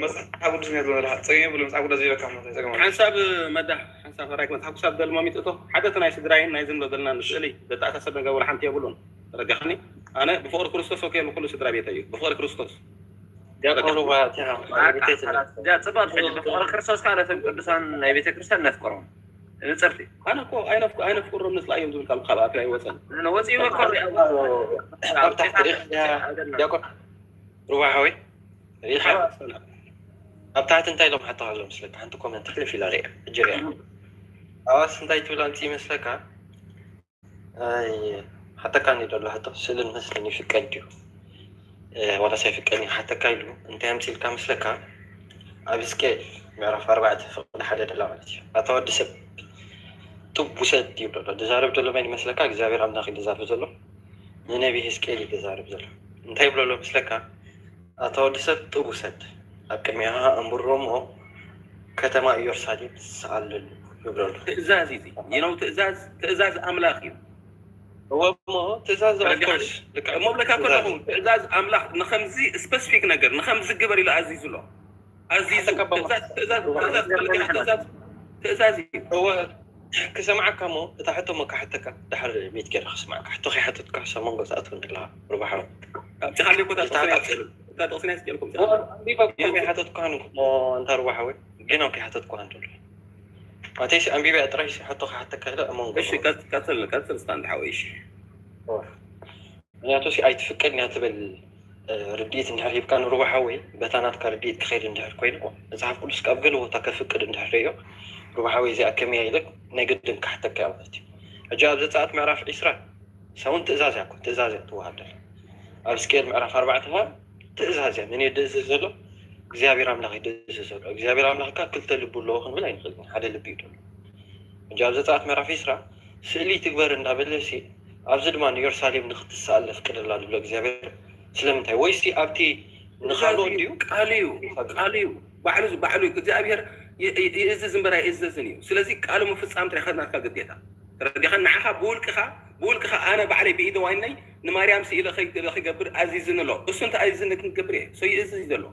መፅሓፍ ቅዱስ ነ ዘለካ ፀገም ብሎ መፅሓፍ ቅዱስ ዘይበካ ጸገም ኣሎ። ሓንሳብ መዳሕ ሓንሳብ ፈራይ መፅሓፍ ቅዱስ ኣብ ደልሞ ሚጥቶ ሓደ እቲ ናይ ስድራይን ናይ ዝንሎ ዘለና ንስእሊ ዘተኣሳሰብ ነገር ወላ ሓንቲ የብሉን። ተረዲኻኒ? ኣነ ብፍቕሪ ክርስቶስ ወኪል ኩሉ ስድራ ቤት እዩ ብፍቕሪ ክርስቶስ። ዲያቆን ሩባ እዚኣ ጽብቕቲ ሕጂ ብፍቕሪ ክርስቶስ ከዓ ነቶም ቅዱሳን ናይ ቤተ ክርስቲያን ነፍቅሮም። ንጽርቲ ኣነ እኮ ኣይነፍቅሮም ንጽላዮም ዝብል ቃል ካብ ኣፍያ ኣይወፀን። ወፂኡ መኮር ኣብ ታሕቲ ዲኻ ዲያቆን ሩባ ሓወይ ሪኢኻ ኣብ ታሕቲ እንታይ ኢሎም ሓተኻ ኣሎ መስለካ? ሓንቲ ኮመንት ሕልፍ ኢላ ሪኣ ሕጂ ሪኣ ኣዋስ እንታይ ትብል ኣምፅእ ይመስለካ? ኣይ ሓተካ እንዲ ደሎ ሕቶ ስእልን ምስልን ይፍቀድ ድዩ ዋላስ ኣይፍቀድን እዩ ሓተካ ኢሉ እንታይ ኣምፅልካ መስለካ? ኣብ ሕዝቅኤል ምዕራፍ ኣርባዕተ ፍቕዲ ሓደ ደላ ማለት እዩ። ኣታ ወዲ ሰብ ጡብ ውሰድ ይብሎ ኣሎ። ዝዛረብ ዘሎ መን ይመስለካ? እግዚኣብሔር ኣምላኽ እዩ ዝዛረብ ዘሎ። ንነቢ ሕዝቅኤል እዩ ዝዛረብ ዘሎ። እንታይ ይብሎ ኣሎ መስለካ? ኣታ ወዲ ሰብ ጡብ ውሰድ፣ ኣብ ቅድሚኻ ኣንብሮ እሞ ከተማ ኢየሩሳሌም ስኣለሉ ይብሎ ኣሎ። ትእዛዝ እዩ you know ትእዛዝ ትእዛዝ ኣምላኽ እዩ። እወ እሞ ትእዛዝ of course እሞ ብለካ ከለኹ ትእዛዝ ኣምላኽ ንኸምዚ ስፐሲፊክ ነገር ንኸምዚ ግበር ኢሉ ኣዚዙ ኣሎ። ኣዚዙ ትእዛዝ እዩ። ክሰምዓካ ሞ እታ ሕቶ ሞ ካሓተካ ድሓር ሚት ገይረ ክስማዕካ ሕቶ ከይሓተትካ ሰሞን ገዛእት እውን ኣለካ ሩባሓው ኣብቲ ሓሊኮ እታ ጥቕሲ ናይ ስቀልኩም ከይሓተትኳን እንታ ሩባሓወይ ግን ኣብ ከይሓተትኳን ደሎ ኣተይሲ ኣንቢበ ጥራይ ሕቶ ከሓተካ ኢለ እሞ ቀጽል ቀጽል ስታንድ ሓወይ እሺ ምክንያቱ ሲ ኣይትፍቀድን እያ ትብል ርድኢት እንድሕር ሂብካ ንሩባ ሓወይ በታ ናትካ ርድኢት ክኸይድ እንድሕር ኮይኑ መፅሓፍ ቅዱስ ካብ ገለ ቦታ ከፍቅድ እንድሕር ርእዮ ሩባ ሓወይ እዚኣ ከመይ ኢለ ናይ ግድን ክሓተካ እያ ማለት እዩ። ሕጂ ኣብ ዘፀኣት ምዕራፍ ዒስራ ሳውን ትእዛዝ እያ ትእዛዝ እያ ትወሃብ ደላ ኣብ ስቅኤል ምዕራፍ ኣርባዕተ ትእዛዝ እያ መን የደእዝዝ ዘሎ እግዚኣብሔር ኣምላኽ የደእዝዝ ዘሎ እግዚኣብሔር ኣምላኽ ካ ክልተ ልቢ ኣለዎ ክንብል ኣይንኽእል ሓደ ልቢ እዩ ዘሎ ሕጂ ኣብ ዘፀኣት ምዕራፍ ዒስራ ስእሊ ትግበር እንዳበለ ሲ ኣብዚ ድማ ንኢየሩሳሌም ንክትሰኣል ነፍቅደላ ዝብሎ እግዚኣብሔር ስለምንታይ ወይሲ ኣብቲ ንኻልኦ እንድዩ ቃል እዩ ቃል እዩ ባዕሉ ባዕሉ እግዚኣብሔር ይእዝዝ እምበር ኣይእዘዝን እዩ ስለዚ ቃሉ ምፍፃም ትሪኻ ናትካ ግዴታ ተረዲኻ ንዓኻ ብውልቅኻ ብውልቅኻ ኣነ ባዕለይ ብኢደ ዋይነይ ንማርያም ስኢለ ከይገብር ኣዚዝኒ ኣሎ እሱ እንተ ኣዚዝኒ ክንገብር እየ ሰው ይእዝዝ ዘሎ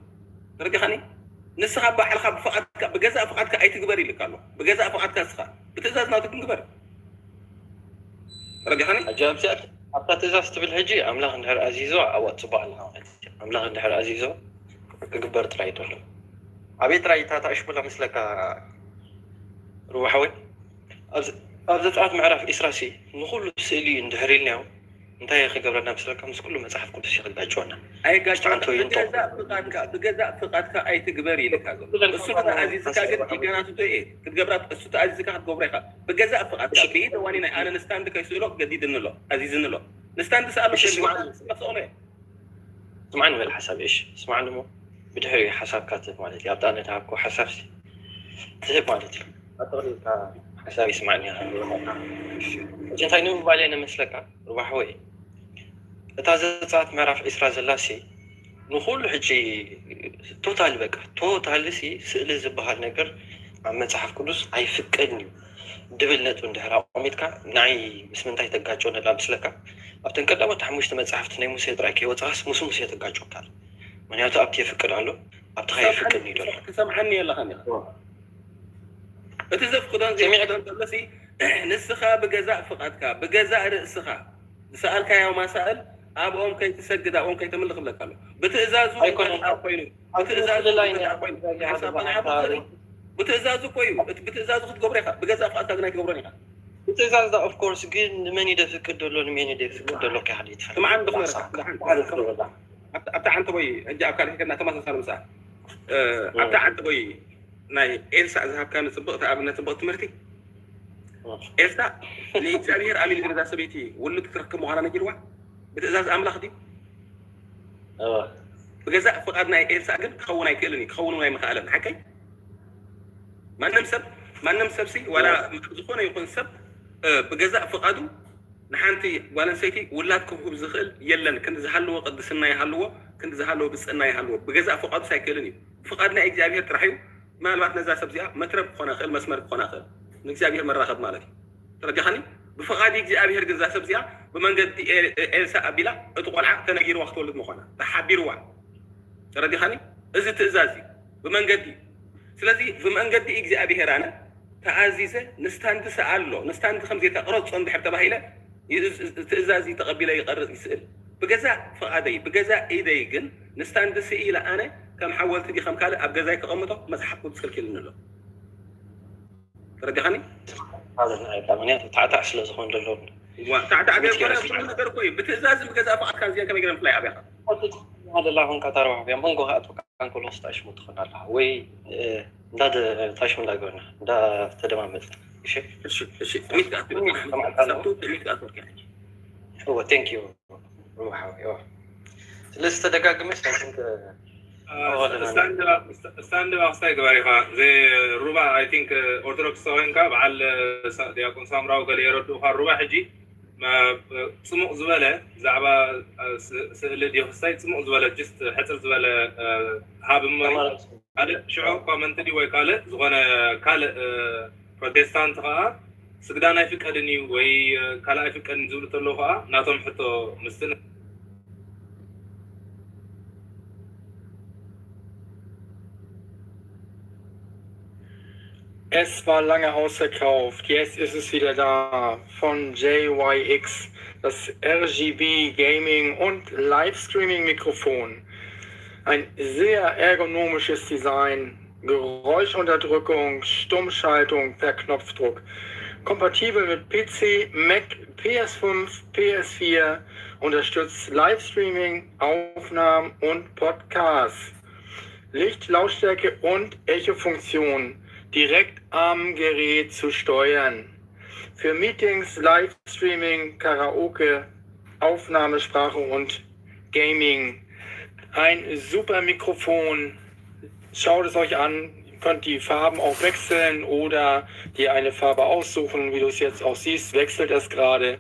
ተረዲኻኒ ንስኻ ባዕልኻ ብፍቓድካ ብገዛእ ፍቓድካ ኣይትግበር ኢልካ ኣሎ ብገዛእ ፍቓድካ ንስኻ ብትእዛዝ ናቱ ክንግበር ተረዲኻኒ ሕጂ ኣብዚኣ ኣብታ ትእዛዝ ትብል ሕጂ ኣምላኽ እንድሕር ኣዚዞ ኣብኣ ፅቡቅ ኣለካ ማለት እዩ ኣምላኽ እንድሕር ኣዚዞ ክግበር ጥራይ እዩ ዘሎ ኣበይ ጥራይ እታ ታእሽሙላ ምስለካ ሩባ ሓወይ ኣብ ዘፀኣት ምዕራፍ ዒስራ ሲ ንኩሉ ስእሊ እንድሕር ኢልናዮ እንታይ ክገብረና መስለካ ምስ ኩሉ መፅሓፍ ቅዱስ እዩ ክጋጭወና ኣይጋጭወና ብገዛእ ፍቃድካ ኣይትግበር ኢልካ ዘሎ እሱ ተኣዚዝካ ግን ኢገናትቶ እየ ክትገብራ እሱ ተኣዚዝካ ክትገብሮ ኢካ ብገዛእ ፍቃድካ ብኢደ ዋኒ ናይ ኣነ ንስታንድ ከይስእሎ ገዲድኒ ኣሎ ኣዚዝኒ ኣሎ ንስታንድ ስኣሎ ሰእሎ እየ ስማዕ ንበል ሓሳብ እሺ ስማዕ ንሞ ብድሕሪ ሓሳብካ ትህብ ማለት እዩ ኣብታ ነታ ሃብኮ ሓሳብ ትህብ ማለት እዩ ኣጠቕሊልካ ሓሳብ ይስማዕኒ እዚ እንታይ ንምባል እየ ነመስለካ ሩባሕወይ እታ ዘፃት ምዕራፍ ዒስራ ዘላሲ ንኩሉ ሕጂ ቶታል በቃ ቶታል ሲ ስእሊ ዝበሃል ነገር ኣብ መፅሓፍ ቅዱስ ኣይፍቀድን እዩ ድብል ነጥቢ እንድሕር ኣቆሚጥካ ንዓይ ምስ ምንታይ ተጋጮ ነላ ምስለካ ኣብተን ቀዳሞት ሓሙሽተ መፅሓፍቲ ናይ ሙሴ ጥራይ ከይወፅኻስ ምስ ሙሴ ተጋጮ ካል ምክንያቱ ኣብቲ የፍቅድ ኣሎ ኣብቲ ከየፍቅድ እዩ ዘሎ ክሰምዓኒ የለኻን ኢኻ እቲ ዘፍቅዶን ዘይፍቅዶን ከሎሲ ንስኻ ብገዛእ ፍቓድካ ብገዛእ ርእስኻ ዝሰኣልካዮ ማሳእል ኣብኦም ከይትሰግድ ኣብኦም ከይተምልኽ ብለካ ኣሎ ብትእዛዙ ኮይኑ ብትእዛዙ ብትእዛዙ እኮ እዩ ብትእዛዙ ክትገብሮ ኢኻ ብገዛእ ፍቓድካ ግን ኣይትገብሮን ኢኻ ብትእዛዝ ዳ ኦፍኮርስ ግን ንመን ይደፍቅድ ደሎ ንመን ይደፍቅድ ደሎ ካሕዲ ይትፈል ስምዓን ብኽመረካ ኣብታ ሓንቲ ቦይ ሕጂ ኣብ ካልእ ከና ተመሳሳሊ ምሳ ኣብታ ሓንቲ ቦይ ናይ ኤልሳዕ ዝሃብካኒ ፅብቕቲ ኣብነት ፅብቕቲ ትምህርቲ ኤልሳዕ ንእግዚኣብሔር ኣሚን ዝነዛ ሰበይቲ ውሉድ ክትረክብ ምዃና ነጊርዋ ብትእዛዝ ኣምላኽ ድዩ ብገዛእ ፍቓድ ናይ ኤልሳዕ ግን ክኸውን ኣይክእልን እዩ ክኸውን እውን ኣይምኽኣለን ሓቀይ ማንም ሰብ ማንም ሰብ ሲ ዋላ ዝኾነ ይኹን ሰብ ብገዛእ ፍቓዱ ንሓንቲ ጓል ኣንስተይቲ ውላድ ክህብ ዝኽእል የለን። ክንዲ ዝሃለዎ ቅድስና ይሃልዎ፣ ክንዲ ዝሃለዎ ብፅዕና ይሃልዎ፣ ብገዛእ ፍቓዱስ ኣይክእልን እዩ። ፍቓድ ናይ እግዚኣብሔር ጥራሕ እዩ። ምናልባት ነዛ ሰብ እዚኣ መትረብ ክኾና ይኽእል፣ መስመር ክኾና ይኽእል፣ ንእግዚኣብሔር መራኸብ ማለት እዩ። ተረዲኻኒ? ብፍቓድ እግዚኣብሔር ግን እዛ ሰብ እዚኣ ብመንገዲ ኤ- ኤልሳ ኣቢላ እቲ ቆልዓ ተነጊርዋ ክትወልድ ምዃና ተሓቢርዋ። ተረዲኻኒ? እዚ ትእዛዝ እዩ ብመንገዲ። ስለዚ ብመንገዲ እግዚኣብሔር ኣነ ተኣዚዘ ንስታንድስ ኣሎ፣ ንስታንድ ከም ዘይተቕረጾ እንድሕር ተባሂለ ትእዛዝ ተቐቢለ ይቐርጽ ይስእል። ብገዛ ፍቓደይ ብገዛ ኢደይ ግን ንስታንድስ ኢለ ኣነ ከም ሓወልቲ ዲ ከም ካልእ ኣብ ገዛይ ከቐምጦ መጽሓፍ ቅዱስ ከልኪልኒ ኣሎ። ተረዲኻኒ? ማለት ናይ ብጣዕሚ ምክንያቱ ታዕታዕ ስለ ዝኾን ዘሎ ዋ ታዕታዕ ገርኮነ ብዙሕ ነገር እኮ እዩ። ብትእዛዝ ብገዛ ፍቓድካ እዚኣ ከመይ ገይረ ምፍላይ ኣብያኻ ደላ ኹንካ ታረባ ያ መንጎ ሃእቱ ካንኮሎ ስታሽሙ ትኾን ኣላ ወይ እንዳ ታሽሙ እንዳገበርና እንዳ ተደማመጥ እሺ እሺ እሺ ጥሚት ከኣ ትብል ሰብቱ ጥሚት ከኣ ትወርካ እወ thank you ሩባ ሓወይ እወ ስለዚ ተደጋግመሽ I think ስታንድ ኣክስታይ ግበር ኢኻ ሩባ I think ኦርቶዶክስ ኮይንካ በዓል ዲያቆን ሳምራዊ ገለ የረድኡኻ ሩባ ሕጂ ፅሙቕ ዝበለ ብዛዕባ ስእሊ ዲክስታይ ፅሙቕ ዝበለ just ሕፅር ዝበለ ሃብ እሞ ካልእ ሽዑ ኮመንት ድዩ ወይ ካልእ ዝኾነ ካልእ ፕሮቴስታንት ከዓ ስግዳን ኣይፍቀድን እዩ ወይ ካልእ ኣይፍቀድን ዝብሉ ተለዉ ከዓ ናቶም ሕቶ ምስቲ Es war lange ausverkauft, jetzt ist es wieder da. Von J Y X, das R G B Gaming und Livestreaming Mikrofon. Ein sehr ergonomisches Design, Geräuschunterdrückung, Stummschaltung per Knopfdruck. Kompatibel mit P C, Mac, P S fünf, P S vier, unterstützt Livestreaming, Aufnahmen und Podcasts. Licht, Lautstärke und Echo-Funktion direkt am Gerät zu steuern. Für Meetings, Livestreaming, Karaoke, Aufnahmesprache und Gaming. Ein super Mikrofon. Schaut es euch an. Ihr könnt die Farben auch wechseln oder dir eine Farbe aussuchen, wie du es jetzt auch siehst, wechselt es gerade.